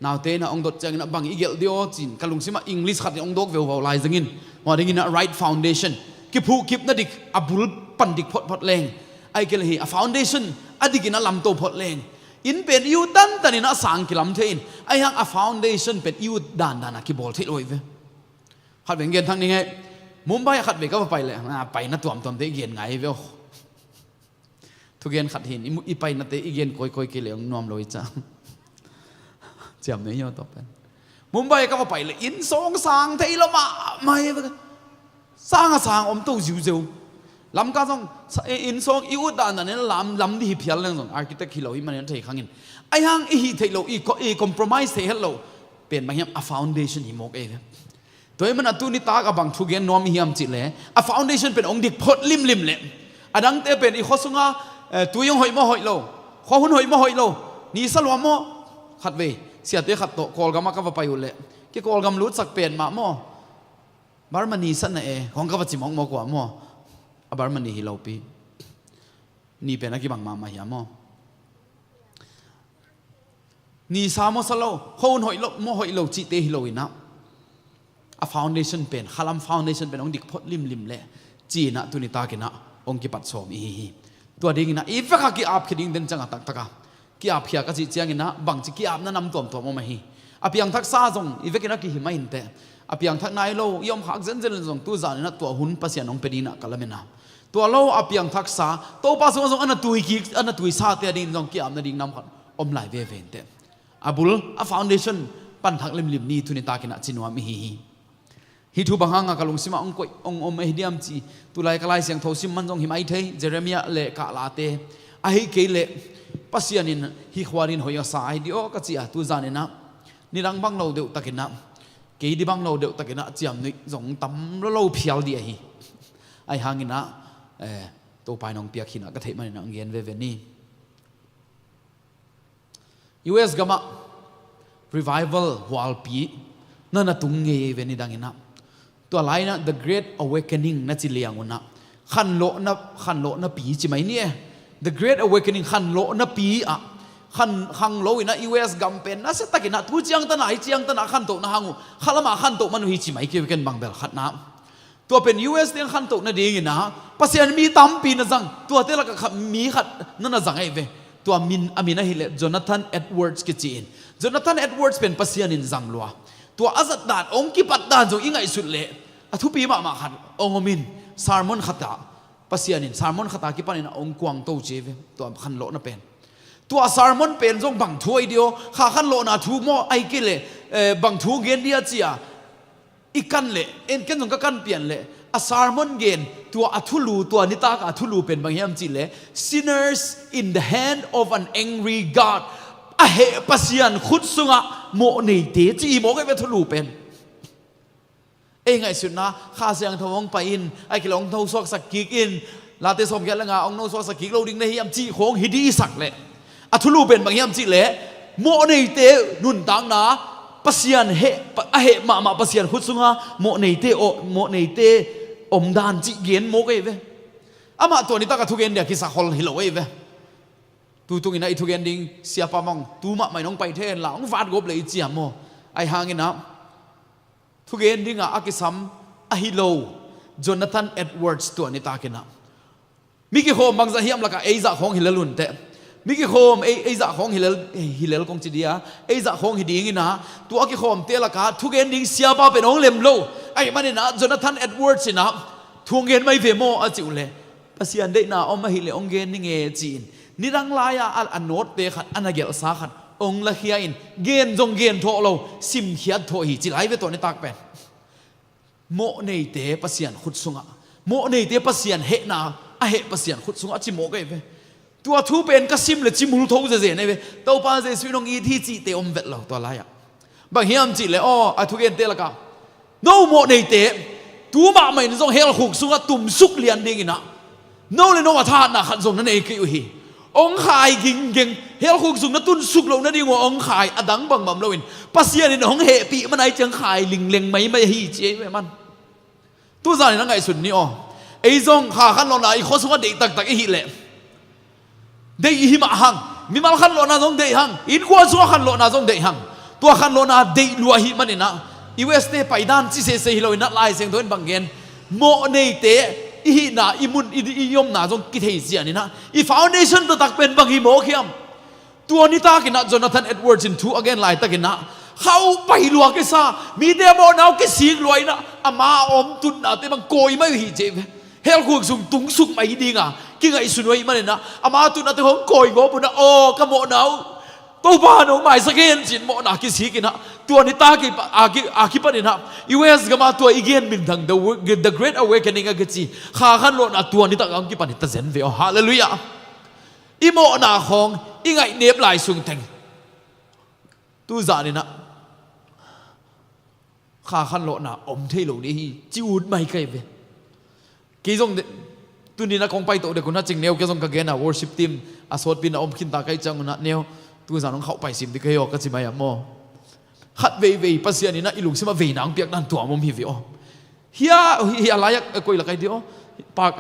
naute in ah hong dot chiang in ah bang i gelh di aw chi in, ka lungsim ah English khat in hong dawk veuvau lai zang in, huai ding in ah right foundation, kiphuh kipna dik, a bul pan dik photphot leng, ahihkeileh hi, a foundation, a dik in ah lamtou phot leng, inn pen i ut dandan in ah sang kilam thei in, ahihhang a foundation pen i ut dandan a kibawl theilou ve. Khatvei gen thak ning e. Mumbai a khatvei ka va pai leh. Ah, paina tuamtuam te i gen ngai ve aw. Thugen khat hi in, i mu-, i paina te i gen kawikawi kei leh nuam lou i cha. Chiam nei hiau tua pen. Mumbai ka va pai leh, inn sawng sang theilou mahmah ve. Sang a sang om tou ziuzeu. Lamka zong, sa-, i-, inn sawng i ut dandan in lam, lam di hi phial leng zong. Architect hilou hi man in thei khang in. Ahihhang i hih theilou, i co-, i compromise thei hetlou. Pen bang hiam a foundation hi mawk e ve. Tua ahih man a tuni tak a bang thugen nuam i hiam chih leh, a foundation pen hong dik phot limlim leh. A dangte pen i kho sung a, eh, tui hong hoih maw hoihlou. Kho hun hoih maw hoihlou. Nisa lua maw. Khatvei. Siate khat toh Kawlgam a ka va pai uleh. Kei Kawlgam lutsak pen mah maw. Bar mani san na e. Hong ka va chim hong maw kua maw. A bar mani hilou pi. Ni pen a kibang mahmah hia maw. Nisa maw salou, kho hun hoihlou, maw hoihlou chihte hilou in ah. A foundation pen, khalam foundation pen hong dik phot limlim leh. Chi in ah tuni tak in ah, hong kipat sawm i hi hi. Tua ding in ah, i vek a ki-ap khe ding den chang a taktak a. Ki-ap khia ka chih chiang in ah, bangchi ki-apna nam tuamtuam om ahi. A piangthak sa zong, i vek in ah ki hi mai inteh. A piangthak nailou, i om khak zenzen zong tu zan in ah tua hun Pasian hong pe ding in ah ka lamen a. Tua lou a piangthak sa, Toupa sung zong ana tui kik, ana tui sa te ding zong ki-apna ding nam khat om lai veve inteh. A bul, a foundation, pan thak limlim ni tuni tak in ah chi nuam i hi hi. Hi thu bang hang a ka lungsim a hong koih, hong om ahi diam chi, tulai ka Laisiangthou sim man zong hi maithei, Jeremiah leh ka late. Ahihkeileh, Pasian in hi khual in hoih a sa ahi di aw ka chi a tu zan in ah. Nidang bang lou deuh tak in ah. Kei di bang lou deuh tak in ah chiamnuih zong tam lou lou phial di ahi. Ahihhang in ah, eh, Toupa in hong piak hi in ah ka theih man in ah hong gen veve ni. U S gam ah revival hualpi na na tung ngei ve nidang in ah. Tua lai in ah The Great Awakening na chi liang un ah. Khanlawhna, khanlawhna pi chi mai ni e. The Great Awakening khanlawhna pi ah. Khan, khanglawh in ah U S gam pen nasia tak in ah tu chiang tan a, hi chiang tan a khantou na hang uh. Khalam a khantou man uh hi chi mai kei ken bang bel khat na. Tua pen U S te khantou na ding in ah, Pasian mi tampi na zang, tuate lak a khat mi khat na na zang ahi ve. Tua min, a min ahihleh Jonathan Edwards kichi in. Jonathan Edwards pen Pasian in zang lua. Tua a zat dan, hong kipat dan zong i ngaihsut leh. A thupi mahmah khat, hong om in, sermon khat a. Pasian in, sermon khat a kipan in ah hong kuang tou chi ve. Tua khanlawhna pen. Tua sermon pen zong bang thu ahi dia, kha khanlawhna thu maw ahihkeileh, eh, bang thu gen dia chia i kan leh, en ken zong ka kan pian leh, a sermon gen, tua a thulu, tua nitak a thulu pen bang hiam chih leh, "Sinners in the hand of an angry God." A heh Pasian khut sunga mawhneite chih hi mawk eive thulu pen. Ei ngaihsutna, Kha Siangthou hong pai in, ahihkeileh hong nou suaksak kik in, Late sawmgiat leh nga hong nou suaksak kik lou ding na hiam chih khong hi di sak leh, a thulu pen bang hiam chih leh, mawhneite nuntakna, Pasian heh, pa-, a heh mahmah Pasian khut sunga mawhneite, o, mawhneite omdan chih gen mawk eive. Amah tua nitak a thugen dia kisa khol hilou eive. Tutung in a i thugen ding siapa mah tu mahmah in hong pai thei hen la, hong vat gawp leh i chi a maw. Ahihhangin a, thugen ding a a kisam ahilou Jonathan Edwards tua nitak in a, mi kikhawm bangzah hiam laka ei zah khong hi lel un teh. Mi kikhawm ei, ei zah khong hi lel, hi lel kong chi dia, ei zah khong hi ding in a, tua kikhawmte laka thugen ding siapa pen hong lem lou. Ahihmanin a Jonathan Edwards in a, "Thu hong gen mai ve maw?" a chih uleh, "Pasian deihna om ahihleh hong gen ning e," chi in, nidang lai a, a, a note-te khat, a na gelhsa khat hong lakhia in, gen zong gen thouh lou, simkhiat thouh hi chi lai ve tua nitak pen. Mawhneite Pasian khut sunga, mawhneite Pasian hehna, a heh Pasian khut sunga chih mawk eive. Tua thu pen ka sim leh chimul thou zezen eive. Toupa Jesu in hong it hi chihte om vet lou tua lai a. Bang hiam chih leh, aw, a thugente laka, "Nou mawhneite, tu mahmah in zong hell khuk sunga tumsuk lian ding in a, nou leh nou a thahatna khat zong na nei kei uhi. Hong khai ginggeng, hell khuk sung na tunsuk louhna ding ua hong khai, a dang bangbang lou in, Pasian in hong hehpih man ahi chiang khai lingleng maimai hi," chi eive man. Tuzan in a ngaihsun ni aw. Ei zong kha khanlawhna i kho sunga deih taktak i hih leh, deih i hi mah hang. Mimal khanlawhna zong deih hang. Innkuan sunga khanlawhna zong deih hang. Tua khanlawhna deih lua ahihmanin a, U S te paidan chi sese hilou in a, Laisiangthou in bang gen, mawhneite i hihna, i mun, i, i omna zong kithei zian in a, i foundation taktak pen bang hi mawk hiam? Tua nitak in a Jonathan Edwards in thu a gen lai tak in a, khauh pai lua kisa, mite mawhna uh kisik lua in a, ama om tutnate bang kawi mai hi chi eive. Hell khuk sung tunsuk mai ding a kingaihsun uh ahihmanin a, ama tutnate hong kawi gawp un a, "Aw, ka mawhna uh, Toupa'n hong maisak hen," chi in mawhna kisik in a, tua nitak a ki-, a ki-, a kipan in a, U S gam a tua i gen minthang The Wo-, The Great Awakening a kichi, kha khanlawhna tua nitak a hong kipan hi ta zen ve aw. Hallelujah. I mawhna khong i ngaih nep lai sung teng, tuzan in a, kha khanlawhna om theilou ding hi chi ut mai ka hi ve. Kei zong de, tuni'n a kong pai tou dek un a ching neu, kei zong ka gen a, worship team a sawtpi in a om khin ta ka hih chiang un a neu, tuzan hong khauh pai sim di ka hi aw ka chi mai a maw. Khatveivei Pasian in a i lungsim a veina hong piak dan tuam om hi ve aw. Hia, hi, hia lai a, eh, koi lak ahi di aw. Pak.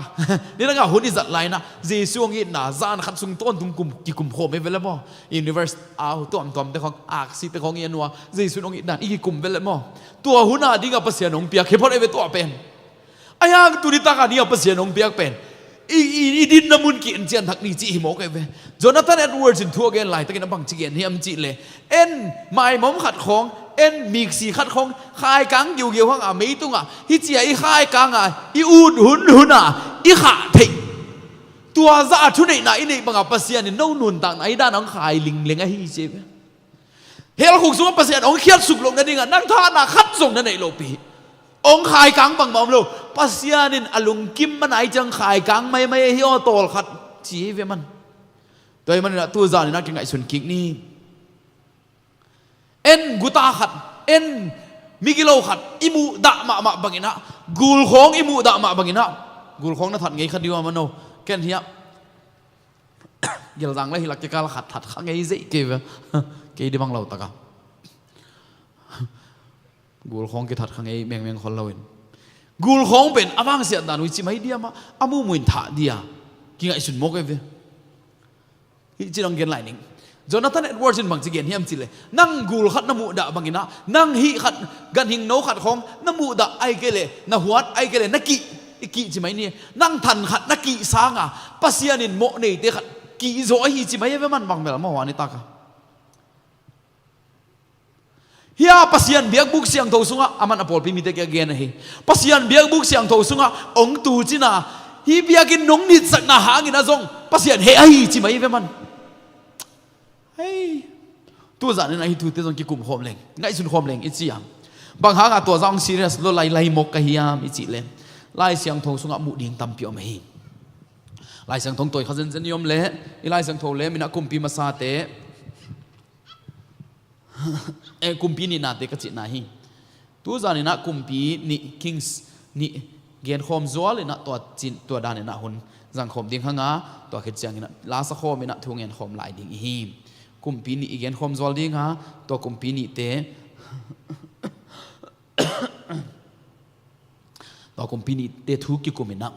Nidang a hun i zat lai in a, Jesu hong itna, zan khat sung tawntung kum, kikum khawm eive leh maw. Universe a tuamtuamte khong, aksite khong i en ua, Jesu hong itna i kikum ve leh maw. Tua hun a ding a Pasian hong piak hi phot eive tua pen. Ahihhang tuni tak a ding a Pasian hong piak pen, i, i, i dinna mun ki-enchian thak ni chih hi mawk eive. Jonathan Edwards in thu a gen lai tak in a bang chi gen hiam chih leh, en maimom khat khong, en miksi khat khong, khaikang giugiau hang a mei tung a, hichi a i khaikang a, i ut hunhun a, i khah theih, tua zah a thuneihna i neih bang a Pasian in nou nuntakna i dan hong khai lingleng ahi chi eive. Hell khuk sung a Pasian hong khiatsuk louhna ding a, nang thahatna khat zong na neih lou pi. Hong khaikang bangbang om lou. Pasian in a lungkim man ahi chiang khaikang maimai hi aw tawlkhat chi eive man. Tua ahihmanin a tuzan in a kingaihsun kik ni. En guta khat, en migilou khat i muhdah mahmah bang in a, gul khong i muhdah mah bang in a, gul khong na that ngei kha di ua maw nou. Ken hiah Gelzang leh Hilak kikal khat that kha ngei zeih kei ve. Kei di bang lou tak a, gul khong kithat kha ngei mengmeng khol lou in. Gul khong pen a vangsiatdan uh i chi mai diam a, a muhmuh in that dia, kingaihsun mawk eive. Hichi nang gen lai ning. Jonathan Edwards in bang chi gen hiam chih leh, nang gul khat na muhdah bang in a, nang hih khat, ganhing nou khat khong na muhdah ahihkeileh na huat ahihkeileh na kih, i kih chi mai ni. Nang than khat na kih sang a, Pasian in mawhneite khat kih zaw ahi chi mai eive man bang mel maw a ni tak a. Hiah Pasian biakbuk siangthou sung a, aman a pawlpi mite kiang a gen ahi. Pasian biakbuk siangthou sung a hong tu chin a, hih biakin nong nitsakna hang in a zong Pasian heh ahi chi mai eive man. Hei, tuzan in a hi thute zong kikum khawm leng, ngaihsun khawm leng i chi a. Bang hanga tua zong serious lou lai lai mawk ka hiam i chih leh, Laisiangthou sungah muh ding tampi om hi. Laisiangthou toh kha zenzen i om leh, i Laisiangthou leh, mi in a kumpi masate, eh, kumpi nihnate ka chihna hi. Tuzan in a kumpi nih, kings nih genkhawm zual in a tua chin, tua dan in a hun zangkhawm ding hang a, tua khit chiang in a lasa khawm in a thu ngenkhawm lai ding i hi. Kumpi nih i genkhawm zual ding a, tua kumpi nihte, tua kumpi nihte thu kikum in a,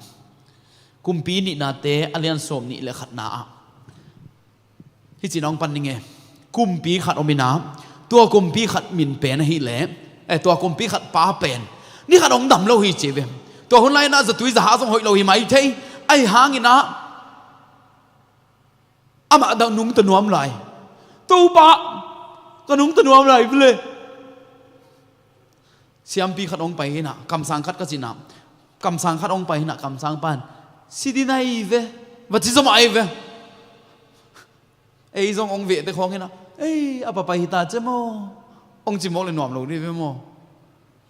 Kumpi Nihnate a lian sawmnih leh khatna ah, hichi'n hong pan ning e. Kumpi khat om in a, tua kumpi khat min pen ahihleh, eh, tua kumpi khat pa pen ni khat hong damlou hi chi ve. Tua hun lai in a zatui zahah zong hoihlou hi maithei. Ahihhang in a, amah dah nungta nuam lai. Toupa, ka nungta nuam lai ve leh. Siampi khat hong pai in a, kamsang khat ka chihna, kamsang khat hong pai in a, kamsang pa'n, "Si ding ahi ve," va chi zom ahi ve. Ei zong hong vehte khawng in a, "Ei, a pa pai hita che maw," hong chi mawk leh nuamlou di ve maw.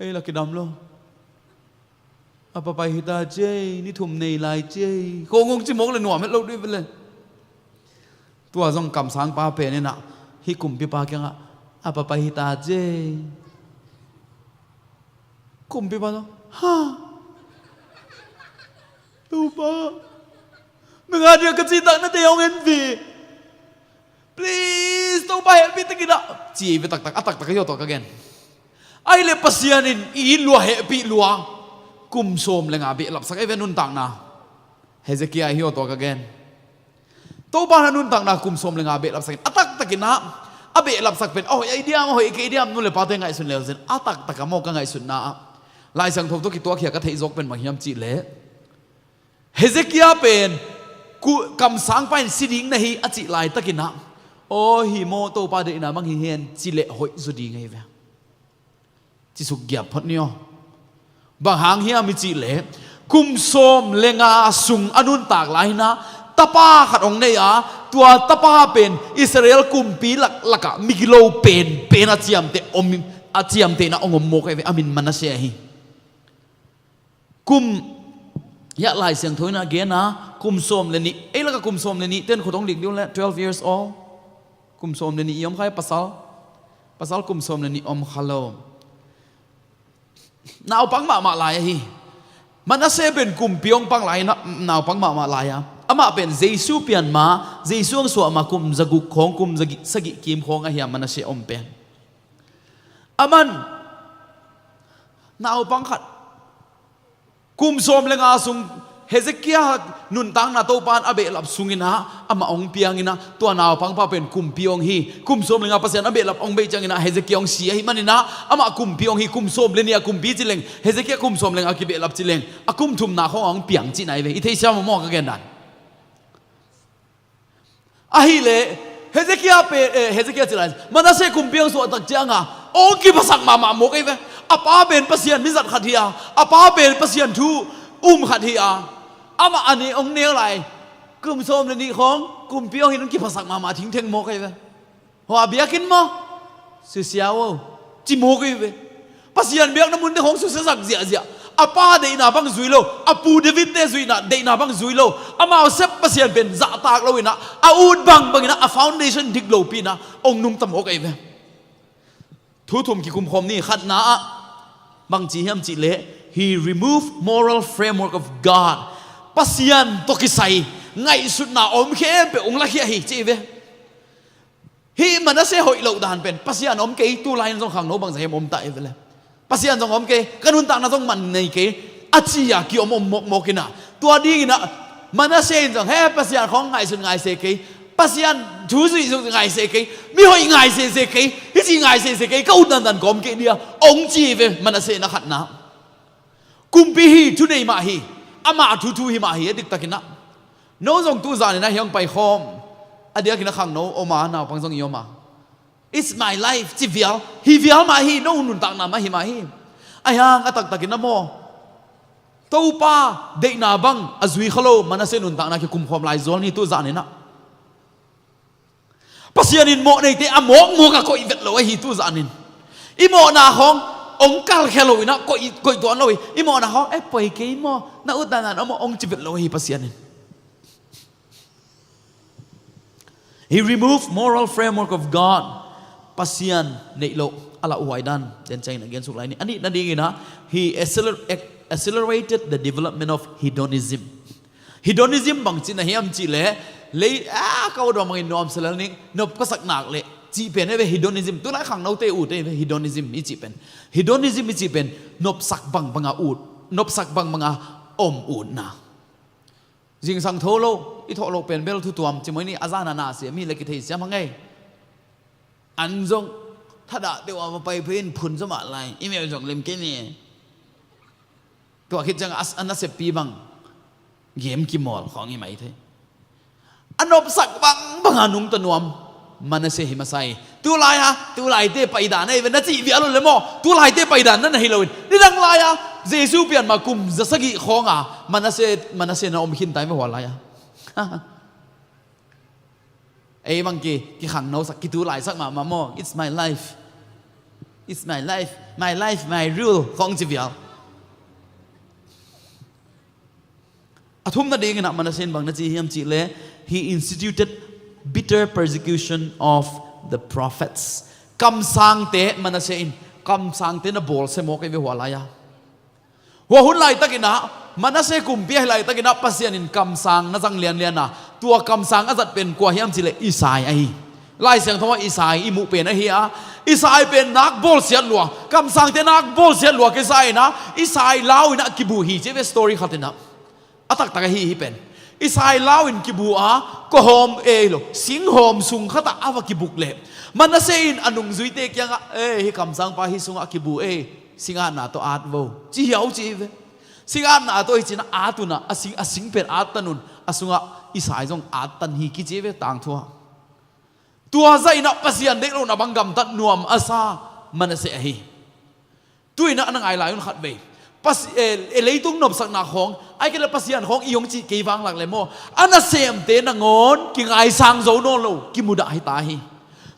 "Ei, la kidam lou. A pa pai hita che, ni thum nei lai che," khawng hong chi mawk leh nuam hetlou di ve leh. Tua zong kamsang pa pen in a, hi kumpi pa kiangah, "A pa pai hita che." Kumpi pa zong, "Ha? Toupa, nang a dia ka chihtaknate hong en ve. Please, Toupa, hehpihtak in a," chi ve taktak, a taktak a hi tua ka gen. Ahihleh Pasian in it lua, hehpih lua, kum sawm leh nga behlapsak ahi ve nuntakna. Hezekia hi tua ka gen. Toupa'n a nuntakna kum sawm leh nga behlapsak in, a taktak in a, a behlapsak pen, "Ahoih ahi diam, ahoih kei diam," nu leh pate ngaihsun leu zen, a taktak a maw ka ngaihsutna ah, Laisiangthou toh kituak khia ka theih zawk pen bang hiam chih leh, Hezekia pen, ku-, kamsang pa in si ding na hi a chih laitak in a, "Aw, hi maw, Toupa deihna bang hi hen," chi leh hoih zaw ding ahi ve. Chi suk giap phot ni aw. Bang hang hiam i chih leh, kum sawm leh nga sung a nuntak lai in a, tapa khat hong nei a, tua tapa pen Israel kumpi lak, lak ah mi gilou pen, pen a chiamteh om, a chiamteh in a hong om mawk ahi ve, a min Manasseh ahi. Kum, hiai Laisiangthou in a gen a, kum sawm leh nih, ei lak ah kum sawm leh nih ten khut hong lik diu leh, twelve years old. Kum sawm leh nih i om kha hia, pasal. Pasal kum sawm leh nih om kha lou. Naupang mahmah lai ahi. Manasseh pen kumpi hong pang lai in a, naupang mahmah lai a. Amah pen Jesu pian ma, Jesu hong suah ma kum zaguk khawng, kum zagi-, sagih kim khawng ahi a Manasseh om pen. Aman, naupang khat, kum sawm leh nga sung Hezekia nuntakna Toupa'n a behlap sung in a, amah hong piang in a, tua naupang pa pen kumpi hong hi. Kum sawm leh nga Pasian a behlap hong bei chiang in a, Hezekia hong si ahihman in a, amah kumpi hong hi, kum sawm leh nih a kumpi chi leng, Hezekia kum sawm leh nga kibehlap chi leng, a kum thumna khawng hong piang chihna ahi ve. I theisiam maw ka gen dan? Ahihleh, Hezekia pen, eh, Hezekia chi lai, Manasseh kumpi hong suah tak chiang a, hong kiphasak mahmah mawk ahi ve. A pa pen Pasian mi zat khat hi a, a pa pen Pasian thu um khat hi a. Amah a nih hong neu lai, kum sawm leh nih khawng, kumpi hong hi in hong kiphasak mahmah thingtheng mawk ahi ve. Hua biakinn maw, susia aw, chi mawk ahi ve. Pasian biakna munte khawng susiasak ziahziah. A pa deihna bang zui lou, a pu David te zuihna, deihna bang zui lou. Amau sep Pasian pen zahtak lou in a, a ut bangbang in a, a foundation dik lou pi in a, hong nungta mawk ahi ve. Thu thum kikum khawm ni, khatna ah, bang chi hiam chih leh, he removed moral framework of God. Pasian toh kisai ngaihsutna om khempeuh hong lakhia hi chi ve. Hi Manasseh hoihlou dan pen, Pasian om kei, tulai in zong khangnou bangzah hiam om ta ahi ve leh. Pasian zong om kei, ka nuntakna zong man nei kei, a chi a kiom om mawkmawk in a. Tua ding in a, Manasseh in zong, he, Pasian khawng ngaihsun ngaihse kei, Pasian thu zuih zuih ngaihse kei, mi hoih ngaihsese kei, hichi ngaihsese kei, ka ut dandan ka om kei dia, hong chi ve Manasseh in a khatna. Kumpi hi, thunei mah hi, amah thu thu hi mah hi, a diktak in a. Nou zong tuzan in a hiai hong pai khawm, a diak in a khangnou om a, naupang zong i om a. It's my life, chi vial, hi vial mah hi, nou nuntakna mah hi mah hi. Ahihhang a taktak in a maw, Toupa deihna bang a zui kha lou, Manasseh nuntakna kikum khawm lai zual ni tuzan in a. Pasian in mawhneite a mawk mawk a koih vet lou ahi tu zan in. I mawhna khong ong kal khe lou in a koih, koih tuan lou hi. I mawhna khong, "Eh, poi kei maw, na utdan dan om," ong chi vet lou hi Pasian in. He removed moral framework of God. Pasian neih louh a lauhuai dan, den chang in a gen suk lai ni. A nihna ding in a, he acceler-, ac-, accelerated the development of hedonism. Hedonism bang chihna hiam chih leh, lei, ah, ka ut bang in nuam sa lel ning, nop ka sak nak leh, chih pen eive hedonism. Tulai khangnoute ut eive hedonism i chih pen. Hedonism i chih pen, nopsak bangbang a ut, nopsak bangbang a om utna. Zingsang thou lou, i thoh lou pen bel thu tuam, chi mai ni a zan a na se, mi leh kithei siam hang ei. An zong, thadah deuh a va pai pen phun zom a lai, i mel zong lem kei ni. Tua khit chiang a, a naseppi bang, game kimawl khong i mai thei. A nopsak bangbang a nungta nuam, Manasseh hi masa hi. Tulai a, tulaite paidan eive na chih vial leh maw, tulaite paidan na na hi lou in. Nidang lai a, Jesu pian ma kum za sagih khong a, Manasseh, Manasseh na om khin tai ve huai lai a. Ei bang ki, kikhangnou sak, kitulai sak mahmah maw. It's my life. It's my life. My life, my rule. Khong chi vial. A thumna ding in a Manasseh in bang na chi hiam chih leh, he instituted bitter persecution of the prophets. Kamsangte Manasseh in, kamsangte na bawl se mawk eive huai lai a. Huai hun laitak in a, Manasseh kumpi ahi laitak in a, Pasian in kamsang na zang lianlian a, tua kamsang a zat pen kua hiam chih leh Isai ahi. Laisiangthou ah Isai i muh pen ahi a, Isai pen nak bawlsiat lua, kamsangte nak bawlsiat lua kisai in a, Isai lau in a kibu hi chi ve story khat in a. A taktak ahi hi pen. Isai lau in kibu a, kohawm ei lou, singhawm sung khat ah a va kibuk leh. Manasseh in a nungzuite kiang ah, "Eh, hi kamsangpa hi sung ah kibu ei, singatna toh at vo," chi hiau chi ve. Singatna toh hi chi in a at un a, a sing, a sing pen at tan un, a sung ah Isai zong at tan hi kichi ve tangthu ah. Tua zah in a Pasian deihlouhna bang gamtat nuam a sa Manasseh ahi. Tu in a na ngai lai un khat vei. Pas-, eh, eh, leitung nopsakna khong, ahihkeileh Pasian khong i hong chih kei vanglak leh maw. A nasemte nangawn kingaisang zou nawn lou, kimudah hita hi.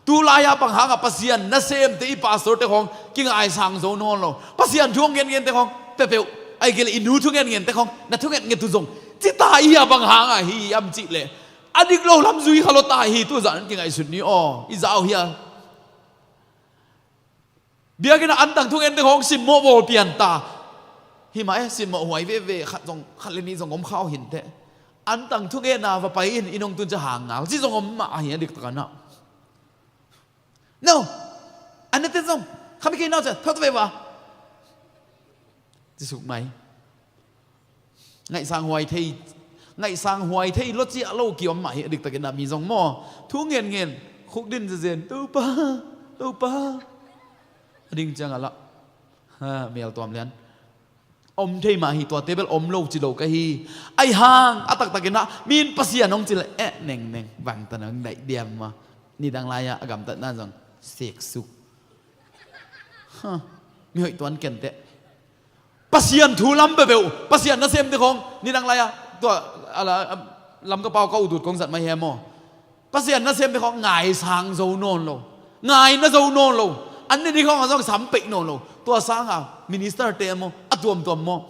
Tulai a bang hang a Pasian nasemte i pastorte khong kingaisang zou nawn lou. Pasian thu ngen ngente khong, peuhpeuh. Ahihkeileh i nu thu ngen ngente khong, na thu ngen ngen tu zong. Chita i hia bang hang a hi hiam chih leh. A diklou lam zui kha lou ta hi tu zan kingaihsun ni aw, i zau hia. Biakinn ah antang thu ngente khong simmoh bawl pian ta. Hi mah e, simmoh huai veve, khat zong, khat leh nih zong om khau hinteh. Antang thu ngen a va pai in, i nong tun cha hang ngal. Chi zong om mah ahi a diktak in a. No. An ne ten zong. Khami kei nau cha, thot ve va. Chi suk mai. Ngaihsang huai thei, ngaihsang huai thei lou chiah lou ki om mah hi a diktak in a mi zong maw. Thu ngen ngen, khuk din zezen, Toupa, Toupa. A ding chiang a lah. Ha, mel tuam lian. Om thei mah hi tuate bel om lou chi lou ka hi. Ahihhang, a taktak in a, min Pasian hong chi leh, eh, neng neng, bang ta nang dai diam mah. Nidang lai a, a gamtatna zong, sek suk. Ha, mi hoih tuan kei inteh. Pasian thu lam peuhpeuh, Pasian nasemte khong, nidang lai a, tua, a la, Lamka pau ka ut ut kong zat mai hi maw. Pasian nasemte khong ngaisang zou nawn lou. Ngaina zou nawn lou. An ne di khong a zong sam peih nawn lou. Tua sang a, minister te maw, a tuamtuam maw.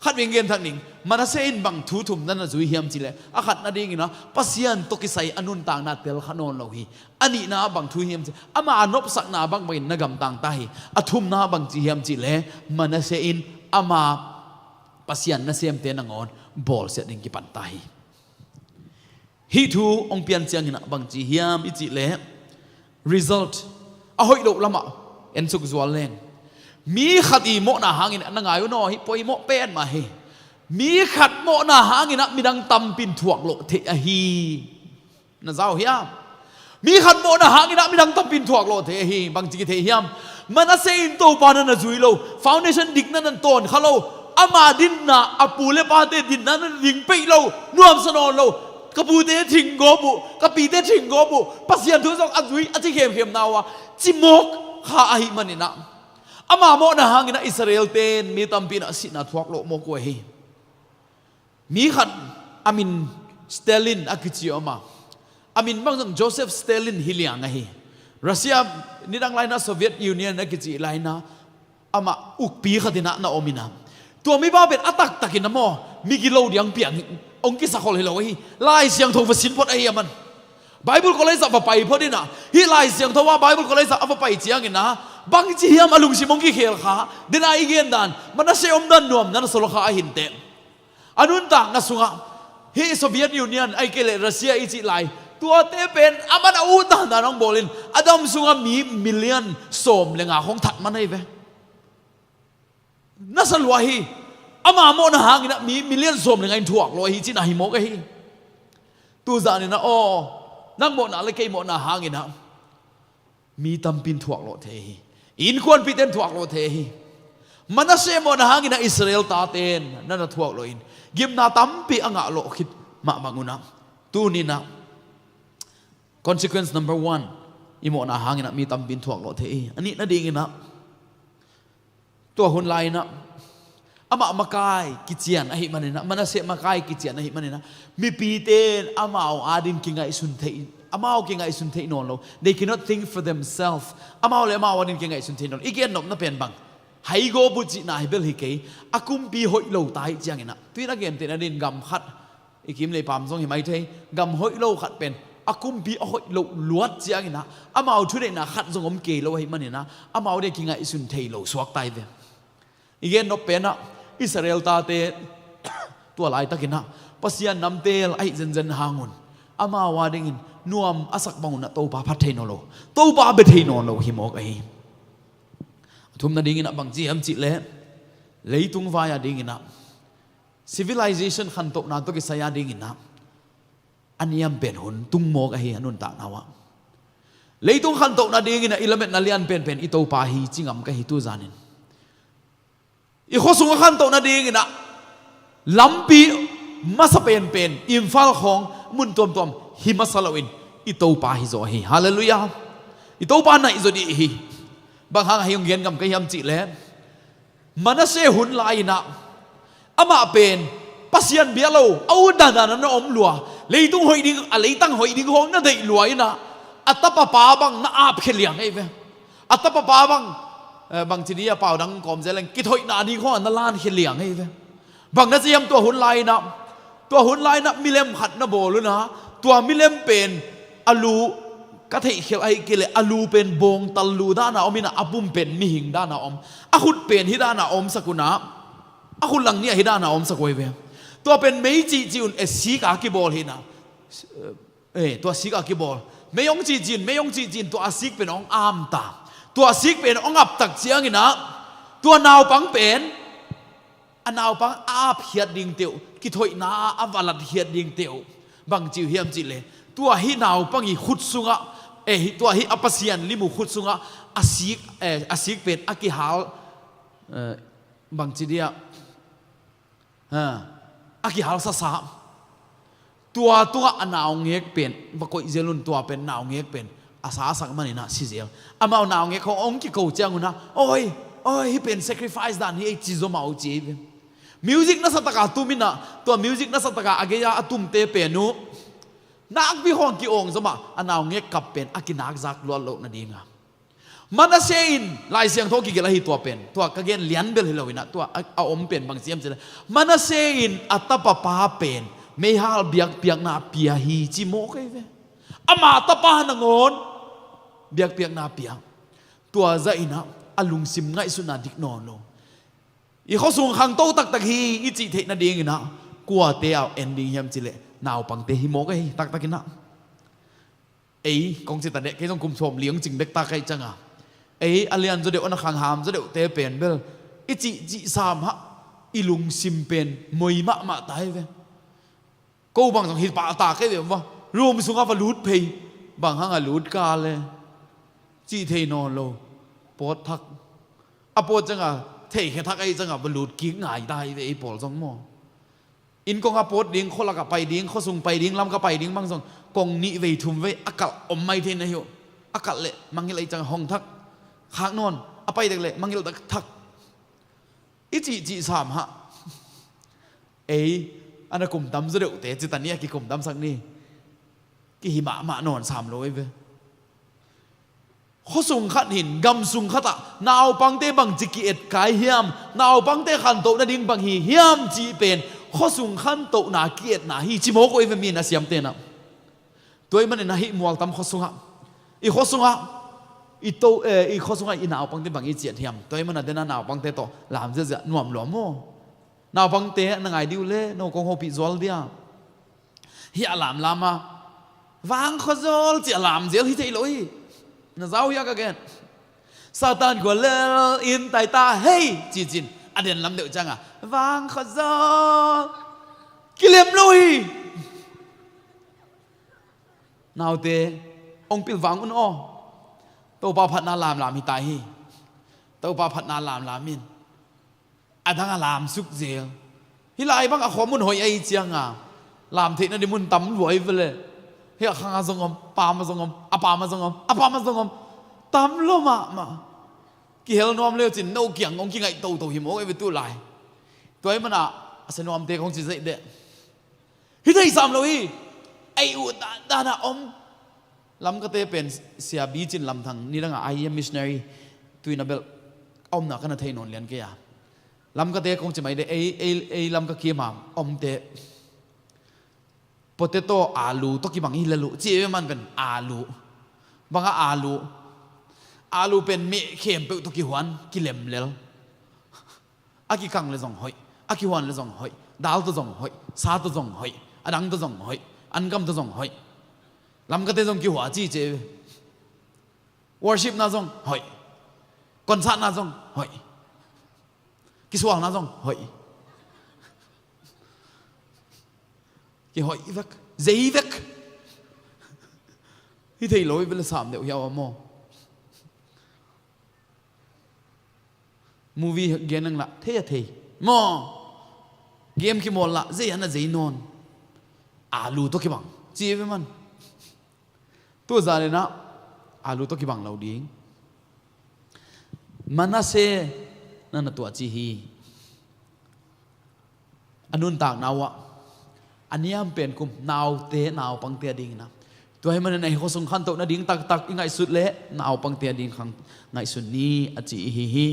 Khat veng gen thak ning, Manasseh in bang thu thum na na zui hiam chih leh, a khatna ding in a, Pasian toh kisai a nuntakna tel kha nawn lou hi. A nihna bang thu hiam chih, ama a nopsakna bangbang in na gamtang ta hi. A thumna bang chi hiam chih leh, Manasseh in ama Pasian nasemte nangawn bawlsiat ding kipan ta hi. Hih thu hong pian chiang in a bang chi hiam i chih leh, result a hoih louh lam ah en suk zual leng. Mi khat i mohna hang in a na ngai un aw, hih poimoh pen mah hi. Mi khat mohna hang in a midang tampi in thuak lou thei ahi. Na zau hiam? Mi khat mohna hang in a midang tampi in thuak lou thei ahi, bang chi kithei hiam? Manasseh in Toupa na na zui lou, foundation dik na na tawn kha lou, ama dinna, a pu leh pate dinna na na ding peih lou, nuamsa nawn lou, ka pute thing gawp uh, ka pite thing gawp uh, Pasian thu zong a zui, a chi khemkhem na ua, chi mawk kha ahihman in a. Ama mohna hang in a Israel ten mi tampi in a sihna thuak lou mawk uh ahi. Mi khat a min Stalin a kichi om a. A min bang zong Joseph Stalin hi liang ahi. Russia, nidang lai in a Soviet Union a kichih lai in a, amah ukpi khat in a na om in a. Tua mi pa pen a taktak in a maw, mi gilou diang piang, hong kisakhol hilou hi. Laisiangthou va sin phot ahi aman. Bible College ah va pai phot in a. Hih Laisiangthou a Bible College ah va pai chiang in a, bangchi hiam a lungsim hong kikhel kha. Denah i gen dan, Manasseh omdan nuam na na sawlkha ahi inteh. A nuntakna sungah, hih Soviet Union ahihkeileh Russia i chih lai, tuate pen aman a utdan dan hong bawl in, a dam sungah mi million sawm leh nga khong that man ahi ve. Na sa lua hi. Ama mohna hang in a mi million sawm leh nga in thuak lou hi chihna hi mawk ahi. Tuzan in a aw, nang mohna leh kei mohna hang in a mi tampi in thuak lou thei hi. Innkuanpihte in thuak lou thei hi. Manasseh mohna hang in a Israel tate'n na na thuak lou in, gimna tampi a ngah lou khit mah bang un a, tuni in a, consequence number one, i mohna hang in a mi tampi in thuak lou thei hi. A nihna ding in a, tua hun lai in a, amah makai kichian ahih man in a, Manasseh makai kichian ahih man in a, mipite'n amau adin kingaihsun thei, amau kingaihsun thei nawn lou. They cannot think for themselves. Amau leh amau adin kingaihsun thei nawn lou. I gen nopna pen bang, hai go bu chihna hi bel hi kei, a kumpi hoihlou ta hi chiang in a, tuin a gen theihna din gam khat, i kim leh pam zong hi maithei, gam hoihlou khat pen a kumpi a hoihlou luat chiang in a, amau thuneihna khat zong om kei lou ahih man in a, amau dia kingaihsun theilou suak ta hi ve. I gen nop pen a, Israel tate, tua laitak in a, Pasian namtel ahih zenzen hang un, amau ading in nuam a sak bang un a Toupa phat thei nawn lou, Toupa be thei nawn lou hi mawk ahi. A thumna ding in a bangchi hiam chih leh, leitung vai a ding in a, civilization khantouhna toh kisai a ding in a, a niam pen hun tung mawk ahi a nuntakna uah. Leitung khantouhna ding in a i lametna lian penpen i Toupa hi chi ngam ka hi tuzan in. I khosung a khantouhna ding in a, lampi masa penpen, Imphal khawng mun tuamtuam hi masa lou in, i Toupa hi zaw hi. Hallelujah. I Toupa naih zaw di hi. Bang hang a hi hong gen ngam ka hiam chih leh, Manasseh hun lai in a, amah pen Pasian bia lou, a utdan dan a na om lua. Leitung hoih ding, a leitang hoih ding khawng na deih lua in a, a tapa pa bang na ap khe liang ahi ve. A tapa pa bang, eh, bangchi dia pau dang kawm zel leng, kithoihna ding khawng a na lan khe liang ahi ve. Bang na chi hiam tua hun lai in a, tua hun lai in a milem khat na bawl un a, tua milem pen a lu, ka theih khial ahihkeileh a lu pen bawngtal lu dan a om in a, a pum pen mihing dan a om. A khut pen hi dan a om sak un a, a khut lang nih a hi dan a om sak uh ahi ve. Tua pen mei chihchih un, eh, sik a kibawl hi in a. Eh, tua sik a kibawl. Mei hong chihchih un, mei hong chihchih un, tua sik pen hong am ta. Tua sik pen hong ap tak chiang in a, tua naupang pen, a naupang a ap khiat ding teuh, kithoihna a va lat khiat ding teuh. Bangchi uh hiam chih leh, tua hi naupang i khut sung a, eh, hi, tua hi a Pasian lim uh khut sung a, a sik, eh, a sik pen a kihal, eh, bangchi dia, ha, a kihal sasa. Tua tung a naungek pen va koih zel un, tua pen naungek pen a sa sak man in a si zel. Amau naungek khawng hong kikou chiang un a, "Oi, oi, hih pen sacrifice dan hi ei," chi zaw mah uh chi ve. Music nasatak a tum in a, tua music nasatak a a gei a a tumte pen uh, nakpi khawng ki-awng zaw mah, a naungek kap pen a kinak zak luat louhna ding a. Manasseh in, Laisiangthou kigelh ahi tua pen, tua ka gen lian bel hilou in a, tua a, a om pen bangchi hiam chih leh, Manasseh in a tapa pa pen meihal biakpiakna pia hi chi mawk ahi ve. Ama tapa nangawn biakpiakna pia. Tua zah in a, a lungsim ngaihsutna dik nawn lou. I khosung khangtou taktak hi i chih theihna ding in a, kuate a en ding hiam chih leh, naupangte hi mawk ahi taktak in a. Ei, kong chi ta deh, kei zong kum sawmli hong ching bek ta ka hih chiang a. Ei, a lian zaw deuh, a na khangham zaw deuhte pen bel, i chih, chih sam hah, i lungsim pen moi mahmah ta hi ve. Kou bang zong hi pah ta kei ve maw. Room sung a va lut phei. Bang hang a lut ka leh, chih thei nawn lou. Pawt thak. A pawt chiang a, thei khe thak ahih chiang a, va lut kik ngai ta hi ve ei pawl zong maw. Inn kong a pawt ding, kho lak a pai ding, khosung pai ding, Lamka pai ding bang zong, kong nih vei thum vei a kalh om maithei na hi uh. A kalh leh mangngilh ahih chiang hong thak. Khak nawn, a pai dek leh mangngilh tak thak. I chih, chih sam hah. Ei, a na kum tam zaw deuhte, chi ta ni a, kikum tam sak ni. Kihi mahmah nawn sam lou ei ve. Khosung khat hin, gamsung khat ah, naupangte bangchi ki-et kai hiam, naupangte khantouhna ding bang hi hiam chih pen, khosung khantouhna ki-etna hi chi mawk uh ei ve mi na siamte'n a. Tua ahihmanin a hih mual tam khosung ah, i khosung ah, i tou, eh, i khosung ah i naupangte bang i chi-et hiam. Tua ahihman a den a naupangte toh lam ziahziah nuam lua maw. Naupangte na ngai di uh leh, nou kong houpih zual dia. Hiah lamlam a, Vangkhozawl chi a lam zel hi theilou hi. Na zau hia ka gen. Satan khua lel in tai ta hei, chi chin. A den lam deuh chiang a, Vangkhozawl. Kilem lou hi. Naute, hong pilvang un aw. Toupa phatna lamlam hi ta hi. Toupa phatna lamlam in. A dang a lam suk zel. Hih lai bang a khua mun hoih ahih chiang a, lam theihna di mun tam lua ei ve leh. Hiah khang a zong om, pam a zong om, a pam a zong om, a pam a zong om. Tam lua mahmah. Kihel nuam leu chin nou kiang hong kingaih toutou hi mawk ei ve tulai. Tua ahihman a, a se nuamte kong chi zaih deh. Hi thei sam lou hi. Ei uh dan dan a om. Lamkate pen Sia Bichin Lamthang nidang a I M missionary tuin a belh a omna ka na thei nawn lian kei a. Lamkate kong chi mai deh, ei, ei, ei Lamka kim a omte. Potato, alu toh kibang hi lel uh. Chi ei ve man pen alu. Bang a alu. Alu pen meh khempeuh toh kihuan, kilem lel. A kikang leh zong hoih, a kihuan leh zong hoih, dal toh zong hoih, sa toh zong hoih, a dang toh zong hoih, ankam toh zong hoih. Lamkate zong kihua chi chi. Worship na zong hoih. Concert na zong hoih. Kisualna zong hoih. Kihoih vek, zei vek. Hi theilou ei ve leh sam deuh hiau a maw. Movie gen nang lah, thei a thei. Maw. Game kimawl lah, zei ana zei nawn. Alu toh kibang. Chi ei ve man. Tua zah leh na, alu toh kibang lou ding. Manasseh na na tuah chi hi. A nuntakna uah, a niam pen kum, naute, naupangte adingin a. Tua ahihmanin ei khosung khantouhna ding taktak i ngaihsut leh, naupangte ading khang ngaihsun ni a chi i hi hi.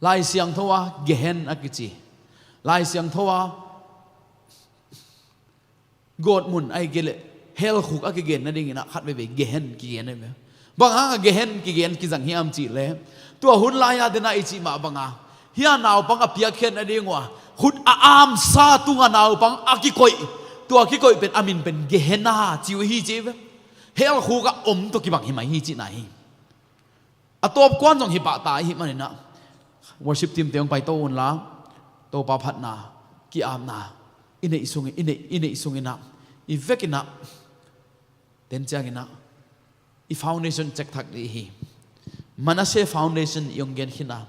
Laisiangthou a, Gehen a kichi. Laisiangthou a, Gawtmun ahihkeileh hell khuk a kigenna dingin a khat veve Gehen kigen ahi ve. Bang hang a Gehen kigen kizang hiam chih leh, tua hun lai a den a i chih mah bang a, hiai naupang a piakkhiatna ding ua, khut a amsa tung a naupang a kikoih, tua kikoih pen a min pen Gehenna chi uh hi chi ve. Hell khuk a om toh kibang hi mai hi chihna hi. A tawp kuan zong hi pah ta ahihmanin a, worship team te hong pai tou un la, Toupa phatna, kiapna i neih sung, i neih, i neih sungin a, i vekin a, den chiangin a, i foundation check thak di hi. Manasseh foundation i hong gen khin a,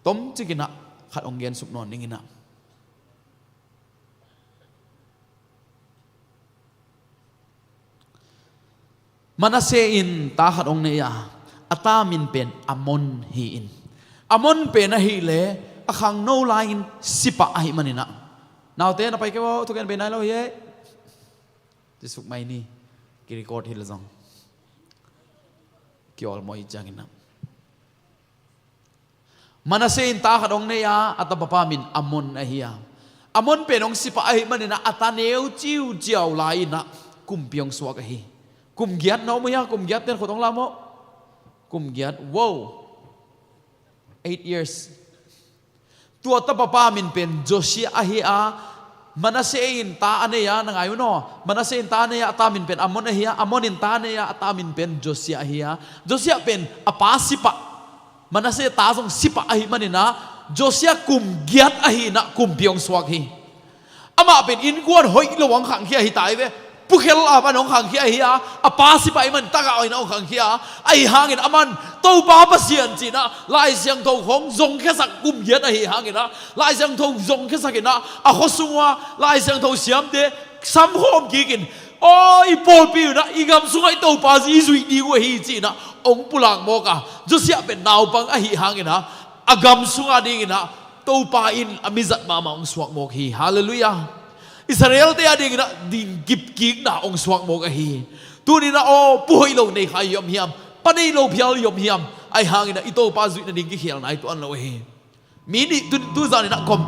tomchikin a, khat hong gen suk nawn ning in a. Manasseh in ta khat hong nei a, a ta min pen Amon hi in. Amon pen ahihleh, a khangnou lai in sipah ahihmanin a. Naute na pai kei ua, thugen bei nailou hi e. Chi suk mai ni, ki record hi leh zong. Ki awl mawi chiangin a. Manasseh in ta khat hong nei a, a tapa pa min Amon ahi a. Amon pen hong sipah ahihmanin a, a ta neu chiuchiau lai in a, kumpi hong suak ahi. Kum giat na om hia, kum giat ten khut hong lam aw. Kum giat, wow. Eight years. Tua tapa pa min pen Josiah ahi a, Manasseh in ta a nei a, na ngai un aw. Manasseh in ta a nei a, a ta min pen Amon ahi a, Amon in ta a nei a, a ta min pen Josiah ahi a. Josiah pen a pa sipah. Manasseh ta zong sipah ahihmanin a, Josiah kum giat ahi in a kumpi hong suak hi. Amah pen innkuan hoihlou a hong khangkhia hi ta ei ve. Pukhel a pan hong khangkhia ahi a, a pa sipah ahihman tak a hoih in a hong khangkhia. Ahihhangin aman, Toupa Pasian chi in a, Laisiangthou khong zong khesak kum giat ahihhangin a, Laisiangthou zong khesak in a, a khosung ua, Laisiangthou siamte, samkhawm kik in, aw, i pawlpi un a, i gamsung ah i Toupa i zuih ding uh ahi chi in a, hong pulak mawk a, Josiah pen naupang ahihhangin a, a gamsung adingin a, Toupa in a mi zat mahmah hong suak mawk hi. Hallelujah. Israelte adingin a ding kip kikna hong suak mawk ahi. Tuni'n a aw, pu hoihlou nei kha i om hiam, pa neilou phial i om hiam, ahihhangin a i Toupa zuihna ding kikhelna i tuanlou ahi. Mi nih tu, tu zanin a kom.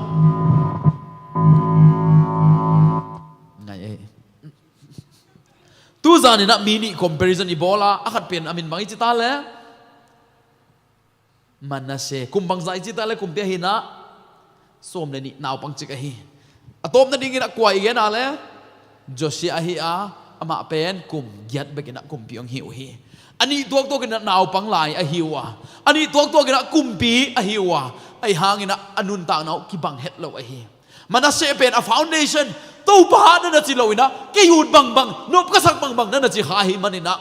Ngai e. Tu zanin a mi nih comparison i bawl a, a khat pen a min bang i chi ta leh, Manasseh. Kum bangzah i chi ta leh, kum pia hi na, sawm leh nih naupang chik ahi. A tawpna dingin a kua i gen a leh, Josiah ahi a, amah pen kum giat bekin a kumpi hong hi uhi. A nih tuaktuakin a naupang lai ahi ua. A nih tuaktuakin a kumpi ahi ua. Ahihhangin a, a nuntakna uh kibang hetlou ahi. Manasseh pen a foundation, Toupa na na chi louin a, kei ut bangbang, nop ka sak bangbang na na chi kha ahihmanin a,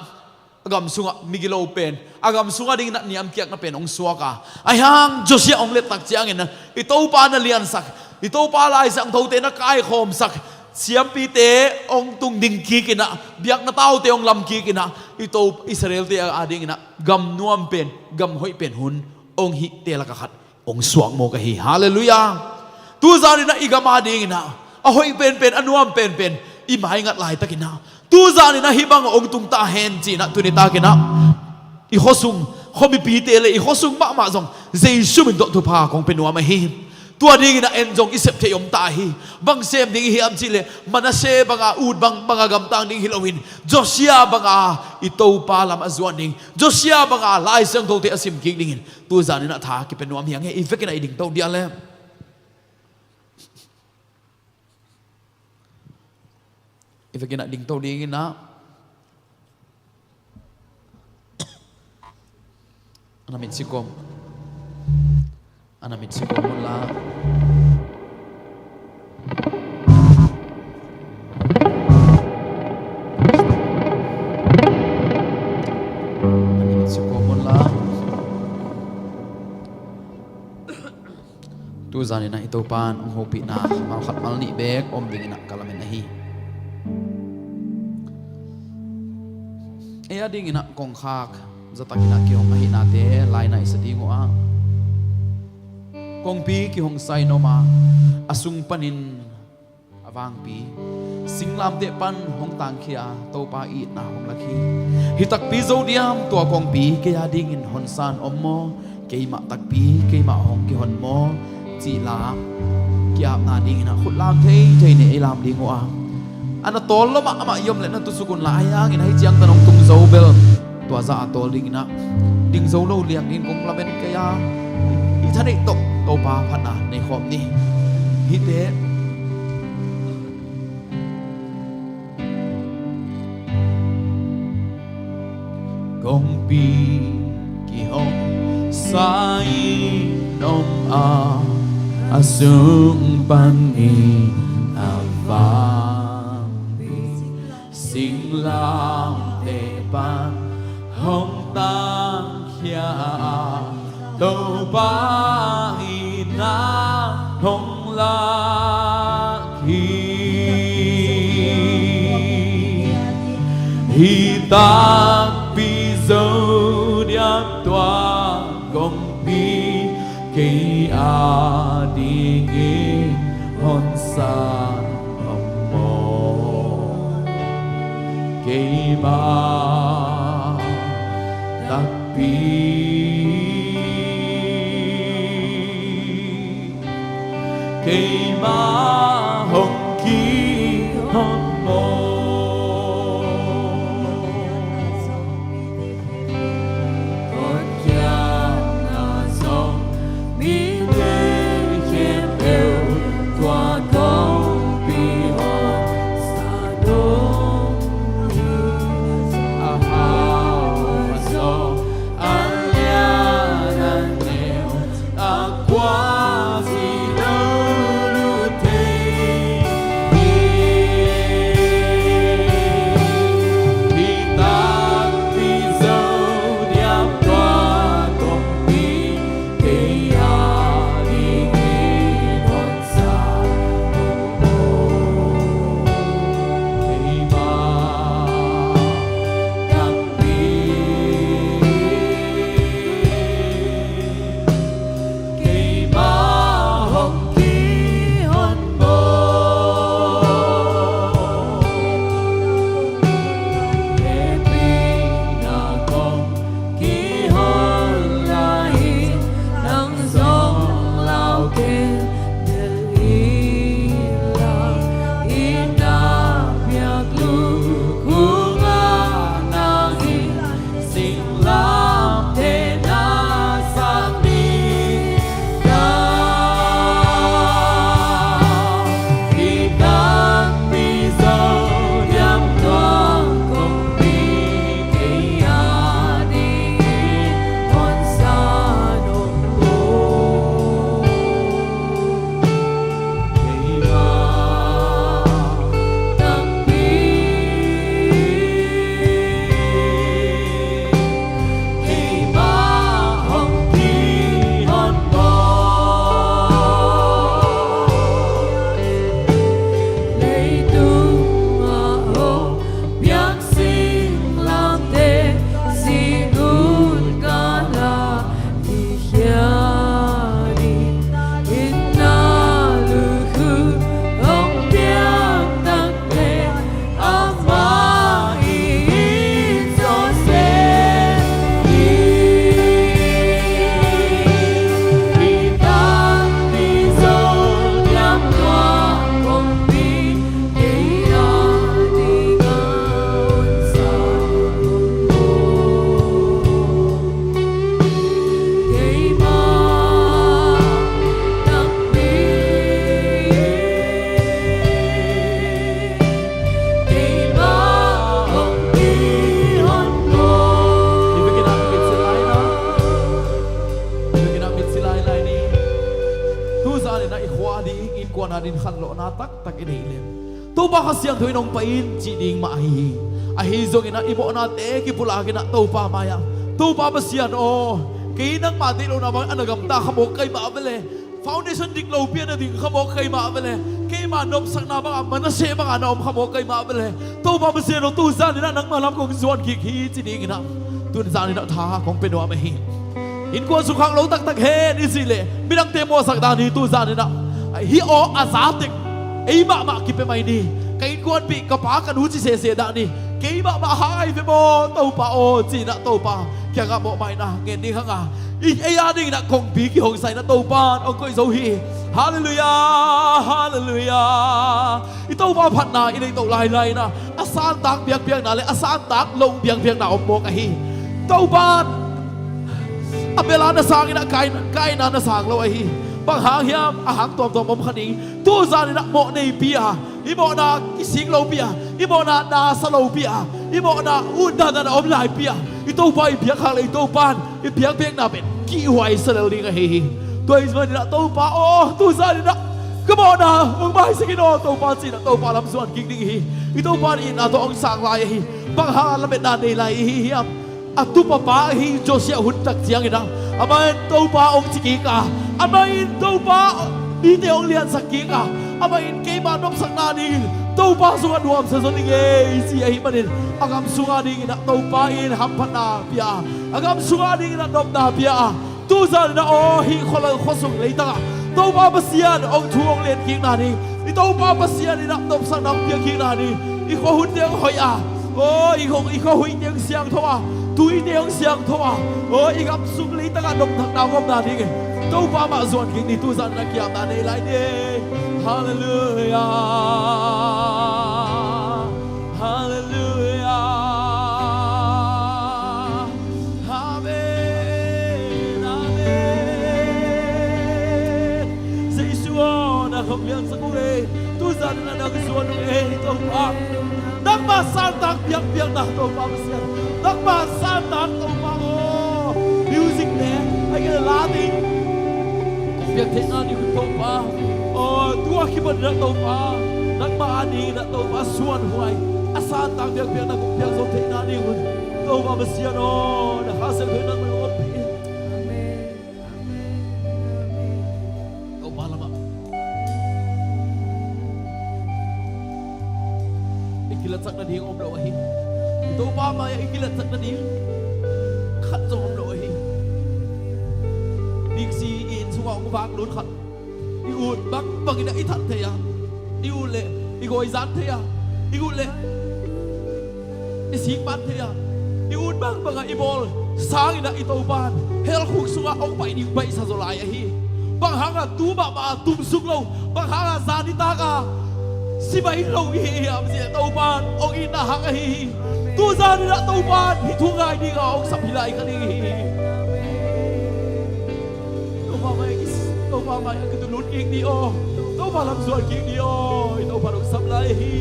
a gam sunga mi gilou pen, a gam sunga dingin a niamkiakna pen hong suak a. Ahihhang Josiah hong let tak chiangin a, i Toupa na liansak, i Toupa Laisiangthoute na kaikhawmsak, siampite hong tungding kikin a, biakna taute hong lam kikin a, i Tou-, Israelte adingin a, gam nuam pen, gam hoih pen hun hong hihte laka khat hong suak mawk ahi. Hallelujah. Tu zanin a i gam adingin a, a hoih penpen, a nuam penpen i maingat laitakin a, tu zanin a hih bang hong tung ta hen chi'n a, tuni takin a, i khosung, khomipite leh i khosung mahmah zong Jesu min tawh thupha kong pe nuam ahi. Tua dingin a en zong i sep theih om ta hi. Bang sem ding i hiam chih leh, Manasseh banga ut bangbang a gamtang ding hilouin, Josiah banga i Toupa lam a zuan ding, Josiah banga Laisiangthoute a sim kik dingin, tu zanin a tha kipe nuam hi hang e. I vekin a i ding tou dia leh. I vekin a ding tou dingin a. Ana mit sikom. Ana mit sikom un la. Ana mit sikom un la. Tu zanin a i Toupa'n hong houpihna mal khat mal nih bek om dingin a ka lamen ahi. Ei adingin a kongkhak zatakin a kihong ahihnate laina i sa ding ua. Kongpi kihong sa in om a, a sung panin a vangpi singlamteh pan hong tangkhia a, Toupa itna hong lak hi. Hi takpi zou diam tua kongpi kei adingin hon san om maw? Keimah takpi, keimah hong kihon maw? Chih la kiapna dingin a khut lam theithei in i lam ding ua. Ana tawl lou mahmah i om leh na tusuk un la, ahihhangin hiai chiang tan hong tung zou bel tua zah a tawl dingin a, ding zoulou liang dingin kong lamen kei a. I thaneih toh Toupa phatna nei khawm ni. Hihte. Kongpi kihong sa in om a, a sung panin a vangpi singlamteh pan hong tangkhia a, Toupa itna hong lak hi. Hi takpi zou diam tua kongpi kei adingin hon san om maw? Keimah takpi, keimah hong kihon maw? Kotkiang a zong mite khempeuh tua kongpi hong sa dong hi. A hau a zong, a lian a neu, a kuasi lou lute Tua ding inkuan a ding khanlouhna taktak i neih leh, Toupa Kha Siangthou in hong pai in chih ding mah ahi. Ahi zongin a i mawhnate kipulak in a Toupa mai ah, Toupa Pasian aw, kei nangmah deihlouhna bang a na gamta kha mawk ka hi mah ve leh, foundation diklou pi a na ding kha mawk ka hi mah ve leh, keimah nopsakna bang a Manasseh bang a na om kha mawk ka hi mah ve leh, Toupa Pasian aw, tuzan in a nangmah lam kong zuan kik hi chih ding in a, tuzan in a tha kong pe nuam ahi. Inkuan sung khanglou taktak hen i chih leh, midangte mohsak dan hi tuzan in a. Hi aw, a za teng ei mahmah kipe mai ni. Ka inkuanpih, ka pa ka nu chi sese dan hi. Kei mahmah hai ve maw Toupa aw chih in a Toupa kiang a mohmaina ngen ding hang a, i, ei a ding in a kongpi kihong sa in a Toupa'n hong koih zou hi. Hallelujah, hallelujah. I Toupa phatna i neih tou lailai in a, a santak biakpiakna leh a santak lou biakpiakna om mawk ahi. Toupa'n Abel a na sang in a Kain, Kain a na sang lou ahi. Bang hang hiam? A hang tuamtuam om kha ding. Tuzan in a mohna nei pi a, i mohna kisik lou pi a, i mohna na sa lou pi a, i mohna ut dandan a om lai pi a, i Toupa i biak khak leh i Toupa'n i biakpiakna pen kihhuai sa lel ding ahi hi. Tua ahihman in a Toupa aw, tuzan in a ka mohna hong maisak in aw Toupa chih in a Toupa lam zuan kik ding hi. I Toupa'n i na toh hong sang lai ahi. Bang hang a lametna nei lai i hi hiam? A tupa pa ahi Josiah hun tak chiang in a, amah in Toupa hong chi kik a, amah in Toupa mite hong liansak kik a, amah in keimah nopsakna ding Toupa sung a nuamsa zon ing ei chi ahihman in, a gam sung a ding in a Toupa in hamphatna pia, a gam sung a ding in a nopna pia. Tuzan in a aw, hih kho lou khosung leitang a Toupa Pasian hong thu hong len kikna ding, i Toupa Pasian in a nopsakna hong piak kikna ding, i kho hunte hong hoih a, aw, i kho, i kho huihte hong siangthou a, tuite hong siangthou a, aw, i gam sung leitang a nopsakna hong omna ding in Toupa mah zuan kik ni. Tuzan in a kiamna nei lai ni. Hallelujah. Hallelujah. Amen, amen. Jesu aw, na hong liansak ung ei. Tuzan in a na ka zuan ung ei Toupa. Nangmah santak biakpiakna Toupa Pasian, nangmah santak Toupa aw. Music leh a gel la ding kong piak theihna ding uh Toupa. Aw, tua kipan in a Toupa, nangmah a ding in a Toupa suanhuai, a santak biakpiakna kong piak zou theihna ding uh Toupa Pasian aw, na Kha Siangthou in nangmah hong ompih in. Amen. Amen. Toupa lam ah i kilatsakna ding omlou ahi. I Toupa mai ah i kilatsakna ding khat zong omlou ahi. Diksi i inn sung a hong vak lut khat, i ut bangbang in a i that thei a, i ut leh i gawizan thei a, i ut leh i sikpan thei a, i ut bangbang a i bawl sang in a i Toupa'n hell khuk sung a hong pai ding baihsa zaw lai ahi. Bang hang a tu mahmah a tum suk lou, bang hang a zan nitak a si baih lou i hi hiam chih leh Toupa'n hong itna hang ahi hi. Tuzan in a Toupa'n hih thu ngai ding a hong sam hi lai kha ding hi. Toupa mai, Toupa mai a kitulut kik ni aw. Toupa lam zuan kik ni aw. I Toupa hong sam lai hi.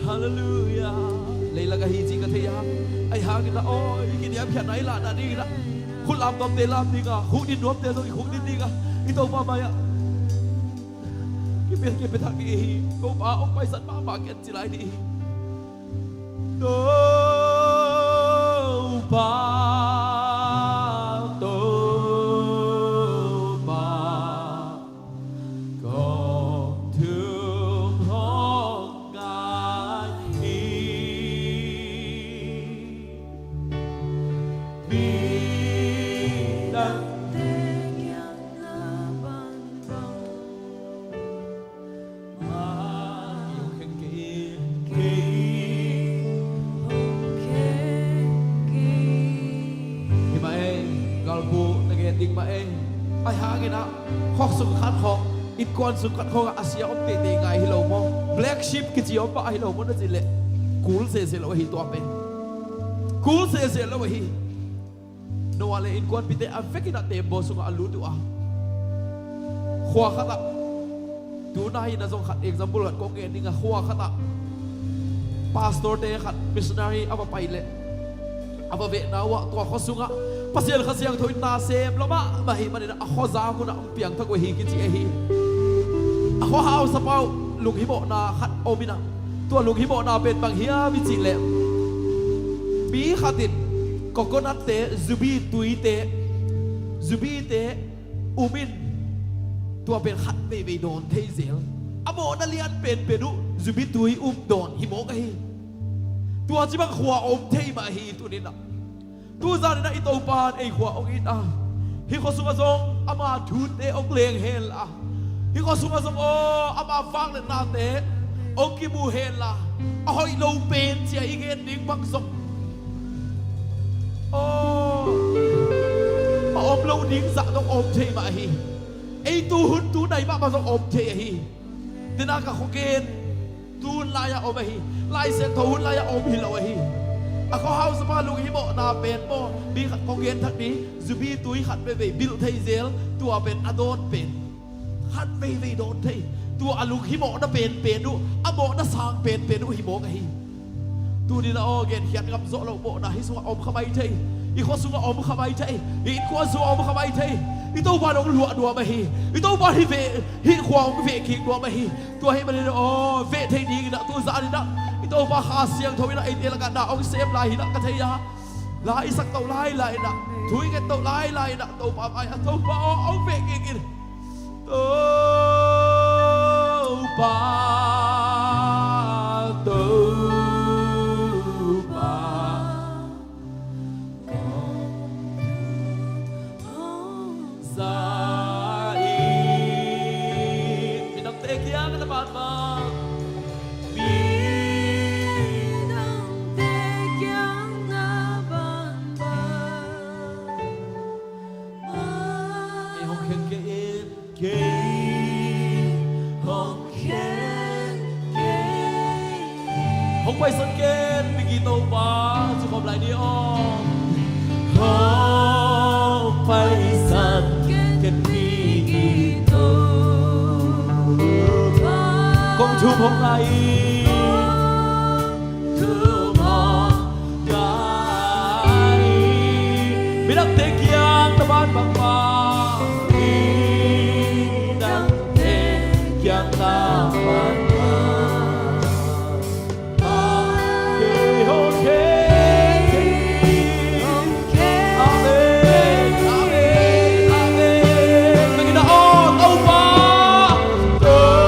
Hallelujah. Leilak ahi chih ka thei a. Ahihhangin a aw, i kiniamkhiatna i lahna ding in a, khut lam nuamte lam ding a, khuk din nuamte zong i khuk din ding a, i Toupa mai ah kipia, kipia thak kik hi. Toupa hong paisan mahmah ken chi lai ding hi. Toupa, Toupa, kong thum hong ngai hi. Midangte kiang a bangbang Hi mah e, galpu na gen ding mah e. Ahihhangin a, khosung khat khong, inkuan sung khat khong a sia om teitei ngai hilou maw. Black sheep kichi om mah hilou maw na chih leh, kul sese lou ahi tua pen. Kul sese lou ahi. Noah leh inkuanpihte a vek in a tembaw sung ah a lut ua. Khua khat ah, tuna in a zong khat example khat kong gen ding a, khua khat ah pastorte khat missionary a va pai leh, A va vehna uah tua khosung ah Pasian Kha Siangthou in na sem lua mahmah ahihmanin a khozak un a hong piangthak uh ahi kichi ahi. A kho hausapa uh lunghimohna khat om in a, tua lunghimohna pen bang hiam i chih leh, mi khat in coconut te, zubi tui te, zubi te um in, tua pen khat veivei dawn thei zel. A mohna lian penpen uh zubi tui um dawn hi mawk ahi. Tua chibang khua om thei mah hi tuni'n a. Tuzan in a i Toupa'n ei khua hong it a. Hih khosung ah zong ama thute hong leng hen la, hih khosung ah zong aw, ama vangliatnate hong kimu hen la, a hoihlou pen chia i gen ding bang zong, aw, a omlou ding zah dong om thei mah hi. Ei tu hun tu nai mahmah zong om thei ahi. Tena ka khogen tu hun lai a om ahi. Laisiangthou hun lai a om hilou ahi. A kho hausapa lunghimohna pen maw, mi khat khogen thak ni, zubi tui khat veivei bilh thei zel, tua pen a dawn pen khat veivei dawn thei. Tua a lunghimohna penpen uh, a mohna sang penpen uh hi mawk ahi. Tuni'n a aw, genkhiat ngam zoh lou mohna hih sung ah om kha mai thei. I khosung ah om kha mai thei. I innkuan sung ah om kha mai thei. I Toupa'n hong luah nuam ahi. I Toupa'n hih veh, hih khua hong veh kik nuam ahi. Tua ahihmanin aw, veh thei dingin a tuzan in a i Toupa Kha Siangthou in a eite lak ah na hong sem lai hi a ka thei a. La i sak tou lailai in a, thu i nget tou lailai in a, Toupa mai a, Toupa aw, hong veh kik in. Toupa, Toupa, kong thu hong za in. Midangte kiang na bangbang. Midangte kiang na bangbang. Ei hong khen kei in. Kei hong khen kei. Hong paisan ken mi gito pa, chu khawm lai ni aw. Hong paisan ken mi gito pa. Kong thum hong lai. Kong thum hong lai. Midangte kiang na bangbang pa. Midangte kiang na bangbang. Kei hong khen kei. Amen, amen, amen. Begin na aw, Toupa. Toupa,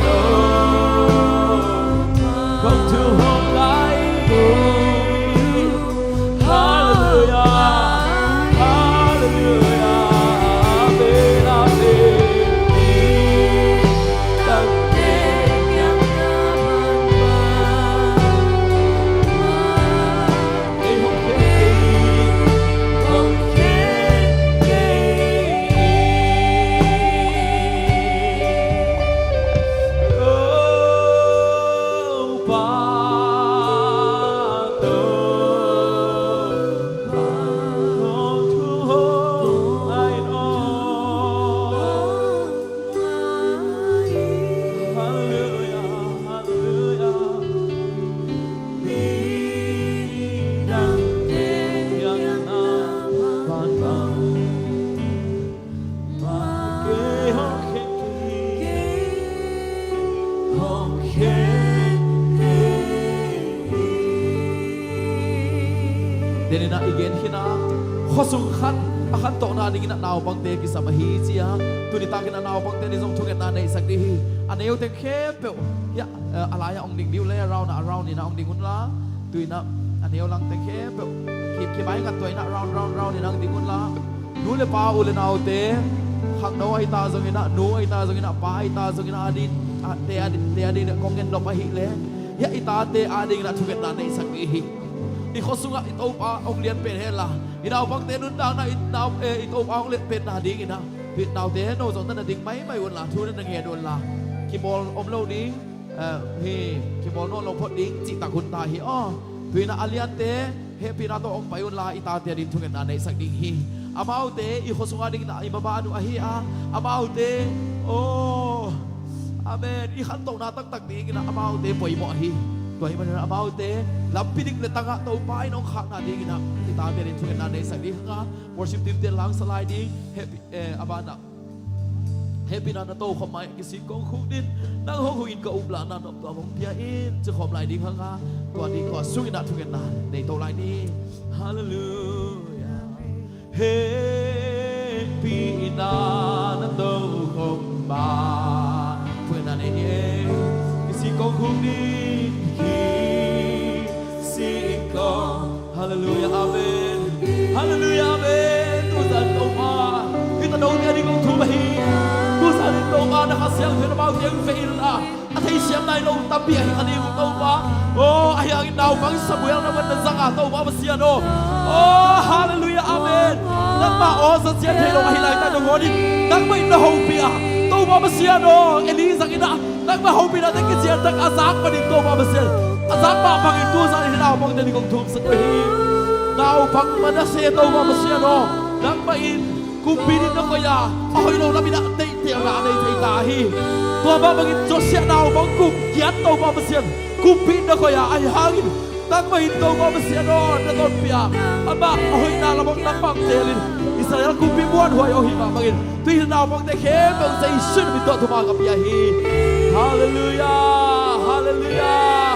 Toupa. Kong thu hong lai. Hallelujah. Hallelujah. Amen. Amen. Tuni'n a i gen khin a, khosung khat a khantohna dingin a naupangte kisam ahi chi a. Tuni takin a naupangte ni zong thungetna neihsak di hi. A neu teng khempeuh, ya, eh, a lai a hong ding di uh leh, a round a, a round in a hong ding un la. Tuni'n a, a neu lang teng khempeuh ki, ki mai ngat tuah in a round, round, round in a hong ding un la. Nu leh pa, u leh naute, khangnou ahi ta zongin a, nu ahi ta zongin a, pa ahi ta zongin a, a din, a, te a din, te a din, kong ngen nop ahih leh, ya, i tate a dingin a thungetna neihsak di hi. I khosung ah i Toupa hong lian pen hen la. I naupangte nuntakna, i nau, eh, i Toupa hong lian penna dingin a. Hih naute, nou zong na ding maimai un la, thu na ngen un la. Kimawl omlou ding. Eh, hi, kimawl nawnlou phot ding chih tak hun ta hi aw. Tuni'n a liante, hehpihna toh hong pai un la, i tate a din thungetna neihsak ding hi. Amaute, i khosung a dingin a i maban uh ahi a. Amaute, oh, amen. I khantohna taktak dingin a amaute poimoh ahi. Tua ahihmanin amaute lampi dik leh tang ah Toupa in hong khahna dingin a, i tangte in thungetna nei sak ding hang a, worship team te lang sa lai ding. Happy, eh, a ban ah Hehpihna na tou khawm mai, kisik kong khuk dingin, nang hong huh in ka uplahna noptuam hong pia in, chi khawm lai ding hang a, tua ding tua sungin a thungetna nei tou lai ni. Hallelujah. Hehpihna na tou khawm mai. Thungetna nei ni e. Kisik kong khuk dingin, kisik kong. Hallelujah, amen. Hallelujah, amen. Tuzan Toupa, hih tanoute a ding kong thum ahi. Tuzan in Toupa, na Kha Siangthou in amaute hon vei inla, a theisiam nailou tampi ahi kha ding uh Toupa. Oh, ahihhangin naupang Samuel na man na zang a Toupa Pasian aw. Oh, hallelujah, amen. Nangmah aw, zat chiat theilou ahi lai tak nang hon in, nangmah in na houpih a, Toupa Pasian aw, Eli zang in a, nangmah houpihnate kichian tak a zak manin Toupa Pasian, a zak mahmah in tuzan in naupangte ding kong thum sak uhi. Naupang Manasseh Toupa Pasian aw, nangmah in kumpi ding na koih a, a hoihlou lam in a deihtelna a nei thei ta hi. Tua mahmah in Josiah naupang kum giat Toupa Pasian, kumpi ding na koih a, ahihhangin nangmah in Toupa Pasian aw, na tonpih a, amah a hoihna lam ah nangmah tel in, Israel kumpi muanhuai aw hi mahmah in, tuin naupangte khempeuh Jesu min tawh thupha ka pia hi. Hallelujah, hallelujah,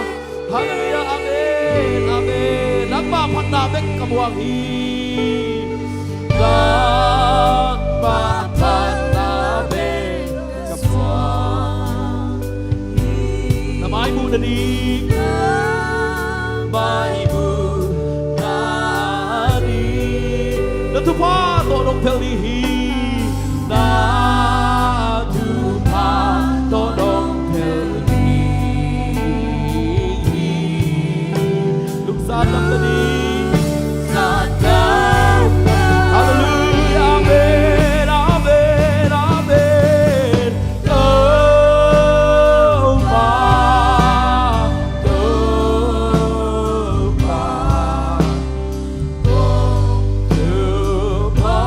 hallelujah, amen, amen. Nangmah phatna bek ka muang hi. Nangmah phatna bek ka muang. Na maimuhna ding, maimuhna ding, na thupha toh nong phel ding hi. Na thupha toh nong phel ding hi. Lungsan lam ta ding. Hallelujah, amen, amen, amen. Toupa, Toupa, Toupa.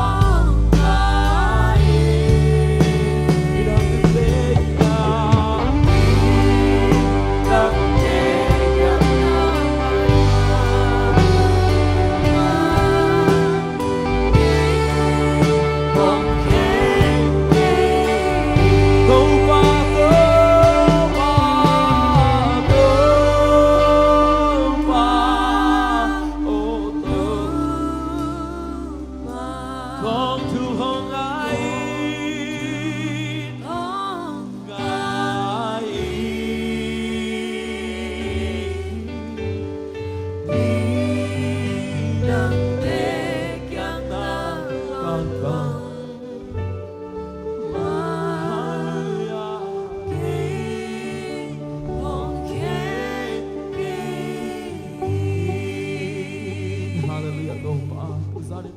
Hallelujah, Toupa. Tuzan in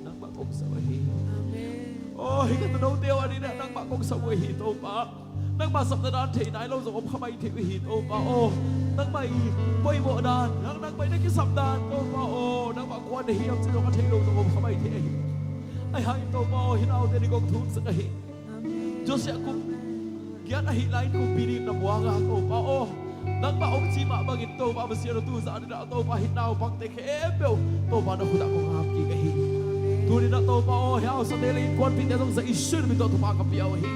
nangmah kong sau ahi. Amen. Oh, hih ka tanoute uh a ding in nangmah kong sau ahi, Toupa. Nangmah sapna dan thei nailou zong om kha mai thei uhi Toupa aw. Nangmah i poimoh dan, nang, nangmah i na kisam dan Toupa aw, nangmah kua na hiam chih zong a theilou zong om kha mai thei ahi. Ahihhangin Toupa aw, hih naute ding kong thum sak ahi. Amen. Josiah kum giat ahih lai in kumpi ding na muang a Toupa aw. Nangmah hong chih mah bangin Toupa Pasian aw, tuzan in a Toupa hih naupangte khempeuh Toupa na khut ah kong ap kik ahi. Tuni in a Toupa aw, hiai a sate leh innkuanpihte zong Jesu min tawh thupha ka pia uhi.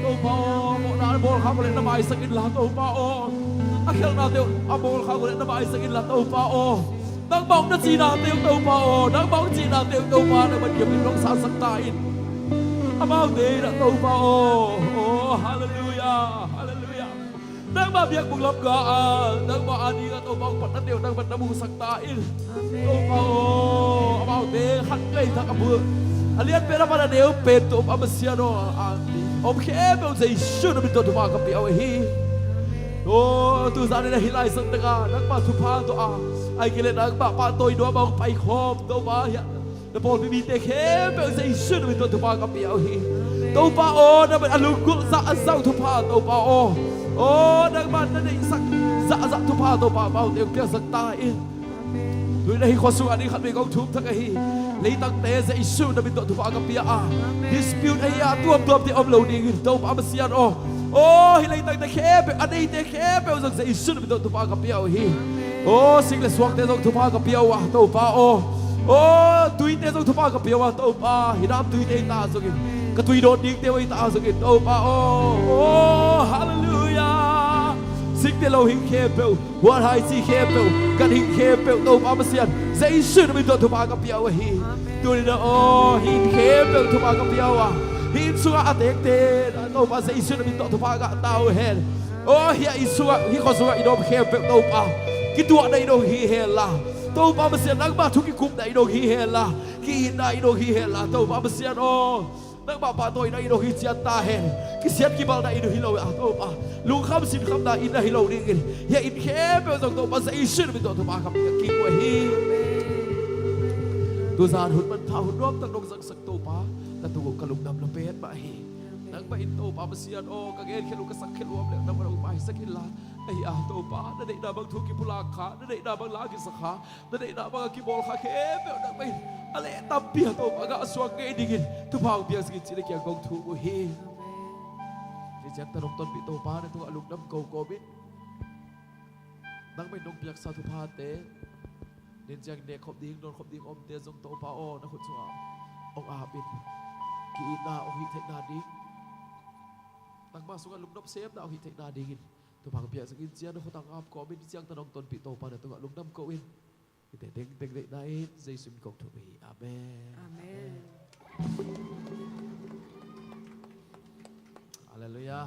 Toupa aw, mohna a bawl khak uleh na maisak inla Toupa aw. A khelhnate uh a bawl khak uleh na maisak inla Toupa aw. Nangmah hong na chihnate uh Toupa aw, nangmah hong chihnate uh Toupa, nangmah kiang in hong sansak ta in. Amaute in a Toupa aw. Oh, hallelujah, hallelujah. Nangmah biakbuk lam ga a, nangmah a ding a Toupa hong patnate uh nangmah na musak ta in. Amen. Toupa aw, amaute khat vei thak a bul, a lian pen apan a neu pen Toupa Pasian aw, a om khempeuh Jesu na min tawh thupha ka pia uhi. Aw, tuzan in a hih lai sang tak a nangmah thupha toh a, ahihkeileh nangmah pahtawi nuam a hong paikhawm Toupa, hiai na pawlpi mite khempeuh Jesu na min tawh thupha ka pia uhi. Amen. Toupa aw, nangmah a lunggulh zahzah thupha Toupa aw. Aw, nangmah na deihsak zahzah thupha Toupa amaute hong piaksak ta in. Tuni'n hiai khua sungah ni khat vei kong thum thak ahi. Leitangte Jesu na min tawh thupha ka pia a. Dispute ahi a, tuamtuamte om lou dingin Toupa Masian aw. Aw, hiai leitangte khempeuh, a neite khempeuh zong Jesu na min tawh thupha ka pia uhi. Aw, sik leh suakte zong thupha ka pia ua, Toupa aw. Aw, tuite zong thupha ka pia ua, Toupa. Hinam tuite ta zongin, ka tui dawn dingte uh ta zongin, Toupa aw. Aw, hallelujah. Sikte louhing khempeuh, huan hai chi khempeuh, ganhing khempeuh, Toupa Masian, Jesu na min tawh thupha ka pia uhi. Tuni'n aw, hiai khempeuh thupha ka pia ua. Hiai sungah a tekte, Toupa Jesu na min tawh thupha ka ta uhen. Aw, hiai sungah, hiai khua sungah i om khempeuh Toupa, kituahna i hong hi henla. Toupa Masian, nangmah thu kikumna i hong hi henla. Ki-itna i hong hi henla, Toupa Masian aw. Nangmah pahtawina i hong hi chiat ta hen. Kisiat kibalna i hong hilou a, Toupa. Lungkham sinkhamna i hong hilou dingin, hiai khempeuh zong Toupa Jesu na min tawh thupha ka pia kik uhi. Tuzan hun manpha, hun nuamtak nong zangsak Toupa, na tungah ka lungdam lua petmah hi. Nangmah in Toupa Masian aw, ka gen khelh uh, ka sak khelh uh om leh nangmah hon maisak inla. Ahi a Toupa, na deihna bang thu kipulak kha, na deihna bang la kisa kha, na deihna bang a kibawl kha khempeuh nangmah in a leh tampi a Toupa, ngahsuak ngei dingin thupha hong piak sek in chi'n na kiang kong thum uhi. Hichiang ta nong tonpih Toupa, na tungah lungdam koukoupih. Nangmah in nong piaksa thuphate, nin chiang nehkhop ding, dawnkhop ding omte zong Toupa aw, na khut sungah hong ap in. Ki-itna hong hih theihna ding, nangmah sungah lungnop semna hong hih theihna dingin thupha hong piak sek in chi'n na khut ah ap kawmin, hichiang ta nong tonpih Toupa, na tungah lungdam koukoupih. Hihte tengteng deihna in Jesu min kong thum uhi. Amen. Amen. Hallelujah.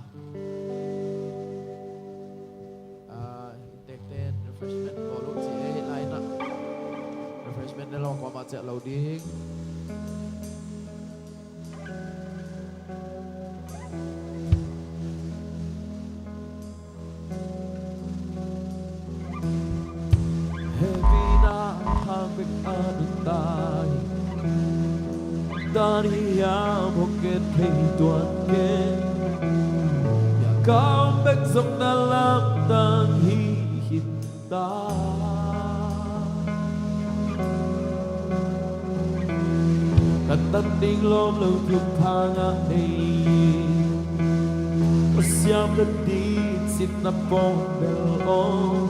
Ah, inntekte'n refreshment bawl uh chih leh hiai ah refreshment ne lou kuamah chia lou ding. Hehpihna hang bek a nungta hi. Dan hiam hong gen thei tuan kei. Hiai ka om bek zong na lamdang hi hita. Ka tan ding lawmlou thupha ngah nei. Ka siam dan ding sitna pawng bel om.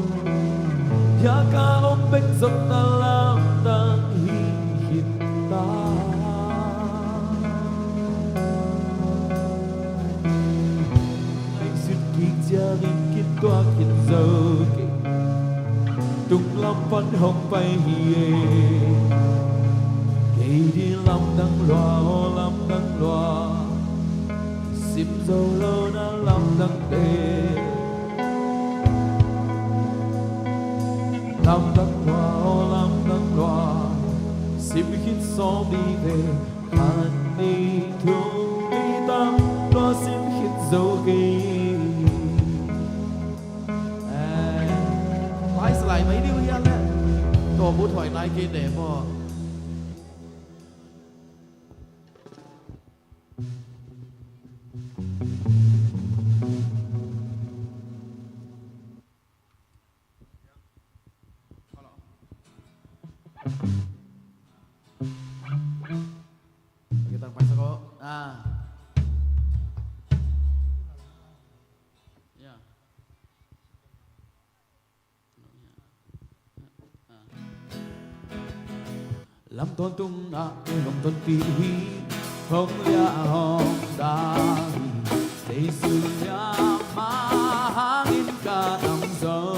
Hiai ka om bek zong na lamdang hi hita. Ngaihsut kik chiangin kituak khin zou kei. Tunglam pan hong pai hi e. Kei di lamdang lua, aw lamdang lua. Sim zou lou na lamdangte. Lamdang lua, aw lamdang lua. Sim khit sawm di ve. Khat nih thum nih tam lua sim khit zou kei. Eh, lai salai mai diu hiam leh. Toh bu thoi nai kei ne maw. Guitar paisa ko. Ah. Ya. Lam tawntung ah lungton pi hi, hong lia hong da hi, Jesu lia mah hangin ka nam zou.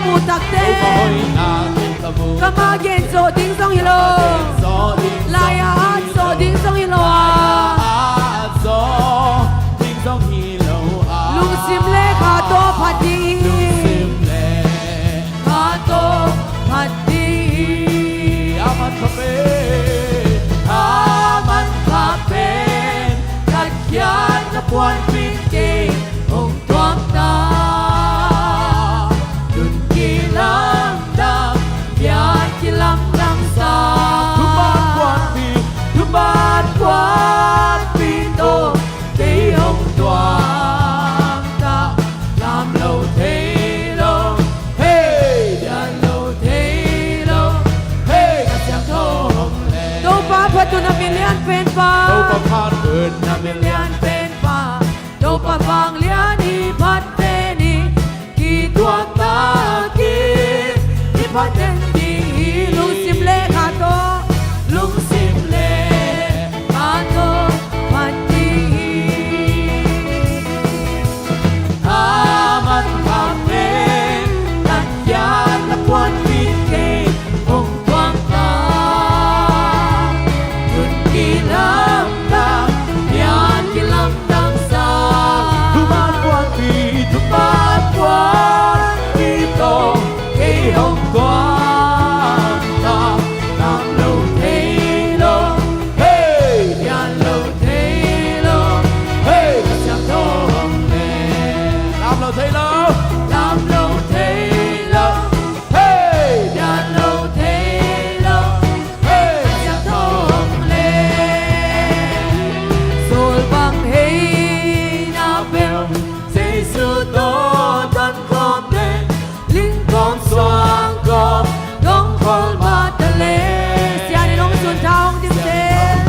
Mu takte. Ka ma gen zoh ding zong hilou. Lai a at zoh ding zong hilou a. Lungsim leh kha toh phat ding. Kha toh phat ding. Aman kha pen, ka khiat na puan pin kei hong tuam ta. Tun kilamdang, pian kilamdang sa. Thuman puanpi, thuman puanpi toh kei hong tuam ta. Lam lou thei lou, hey, dian lou thei lou, hey, ka siangthou hong leng. Toupa phattuamna mi lianpen pa. Toupa phattuamna mi lianpen pa. Toupa vanglian i phat pen i, kituak tak in i phat den ding hi. Lungsim leh kha toh, lungsim leh kha toh phat ding hi. Aman kha pen, ka khiat na puan pin kei hong tuam ta. Tun kilamdang, pian kilamdang sa. Thuman puanpi, thuman puanpi toh kei hong tuam ta. Lam lou thei lou, hey, dian lou thei lou, hey, ka siangthou hong leng. Lam lou thei lou, lam lou thei lou. Hey! Dian lou thei lou, hey, siangthou hong leng. Sul bang hei na peuh, Jesu toh ton khawm leh, ling khawm suang khawm, dong khol ma ta leh. Siangthou hong sun tha hong dim zel.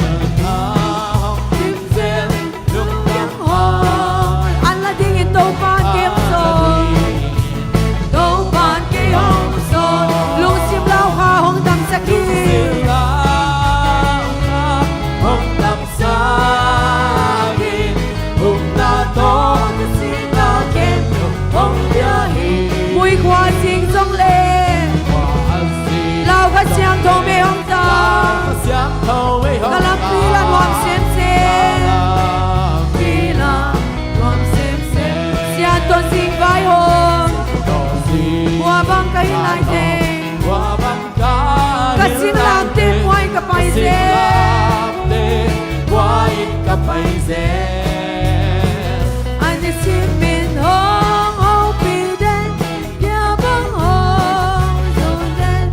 Dim zel. Lungdam hon. An la dingin Toupa'n kei hong sawl. Toupa'n kei hong sawl. Lungsim lau kha hong damsak in. Hong damsak in. Hong na toh ka sing a kem hong pia hi. Muikhuh a sing zong leh. Lau kha siangthou mei hong Ka lampi la nuam semsem. Siangthou zing vai hong. Kua bang ka hi lai teng. Ka singlamteh muai ka pai zel. An i sim min hong hong pi den. Kia bang hong zong den,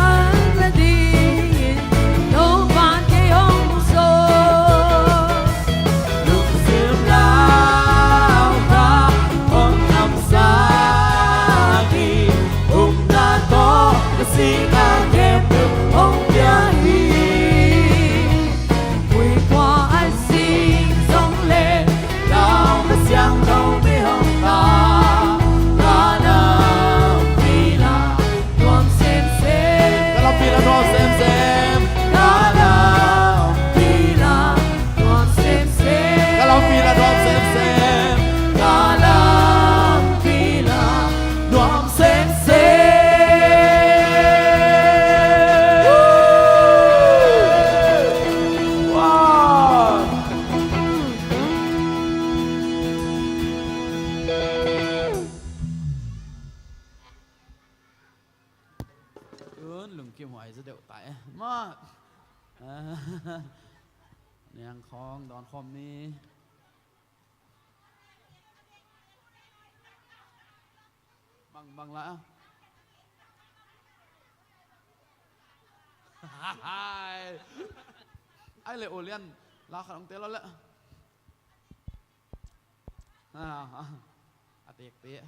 an la dingin, Toupa'n kei hong sawl. Lungsim lau kha hong damsak in, hong na toh ka sing a kem hong pia hi. Muikhuh a sing zong leh, lau kha siangthou mei hong ta, ka lampi la nuam semsem. Ka lampi la nuam semsem. Ka lampi la nuam semsem. Ka lampi la nuam semsem. Ka lampi la nuam semsem. Wow. Tun lungkimhuai zaw deuh ta e. Mah. Niang khawng dawn khawm ni. Bang, bang la. Ai leh, Olian, la khat hong tel leh. A, a, a tek te.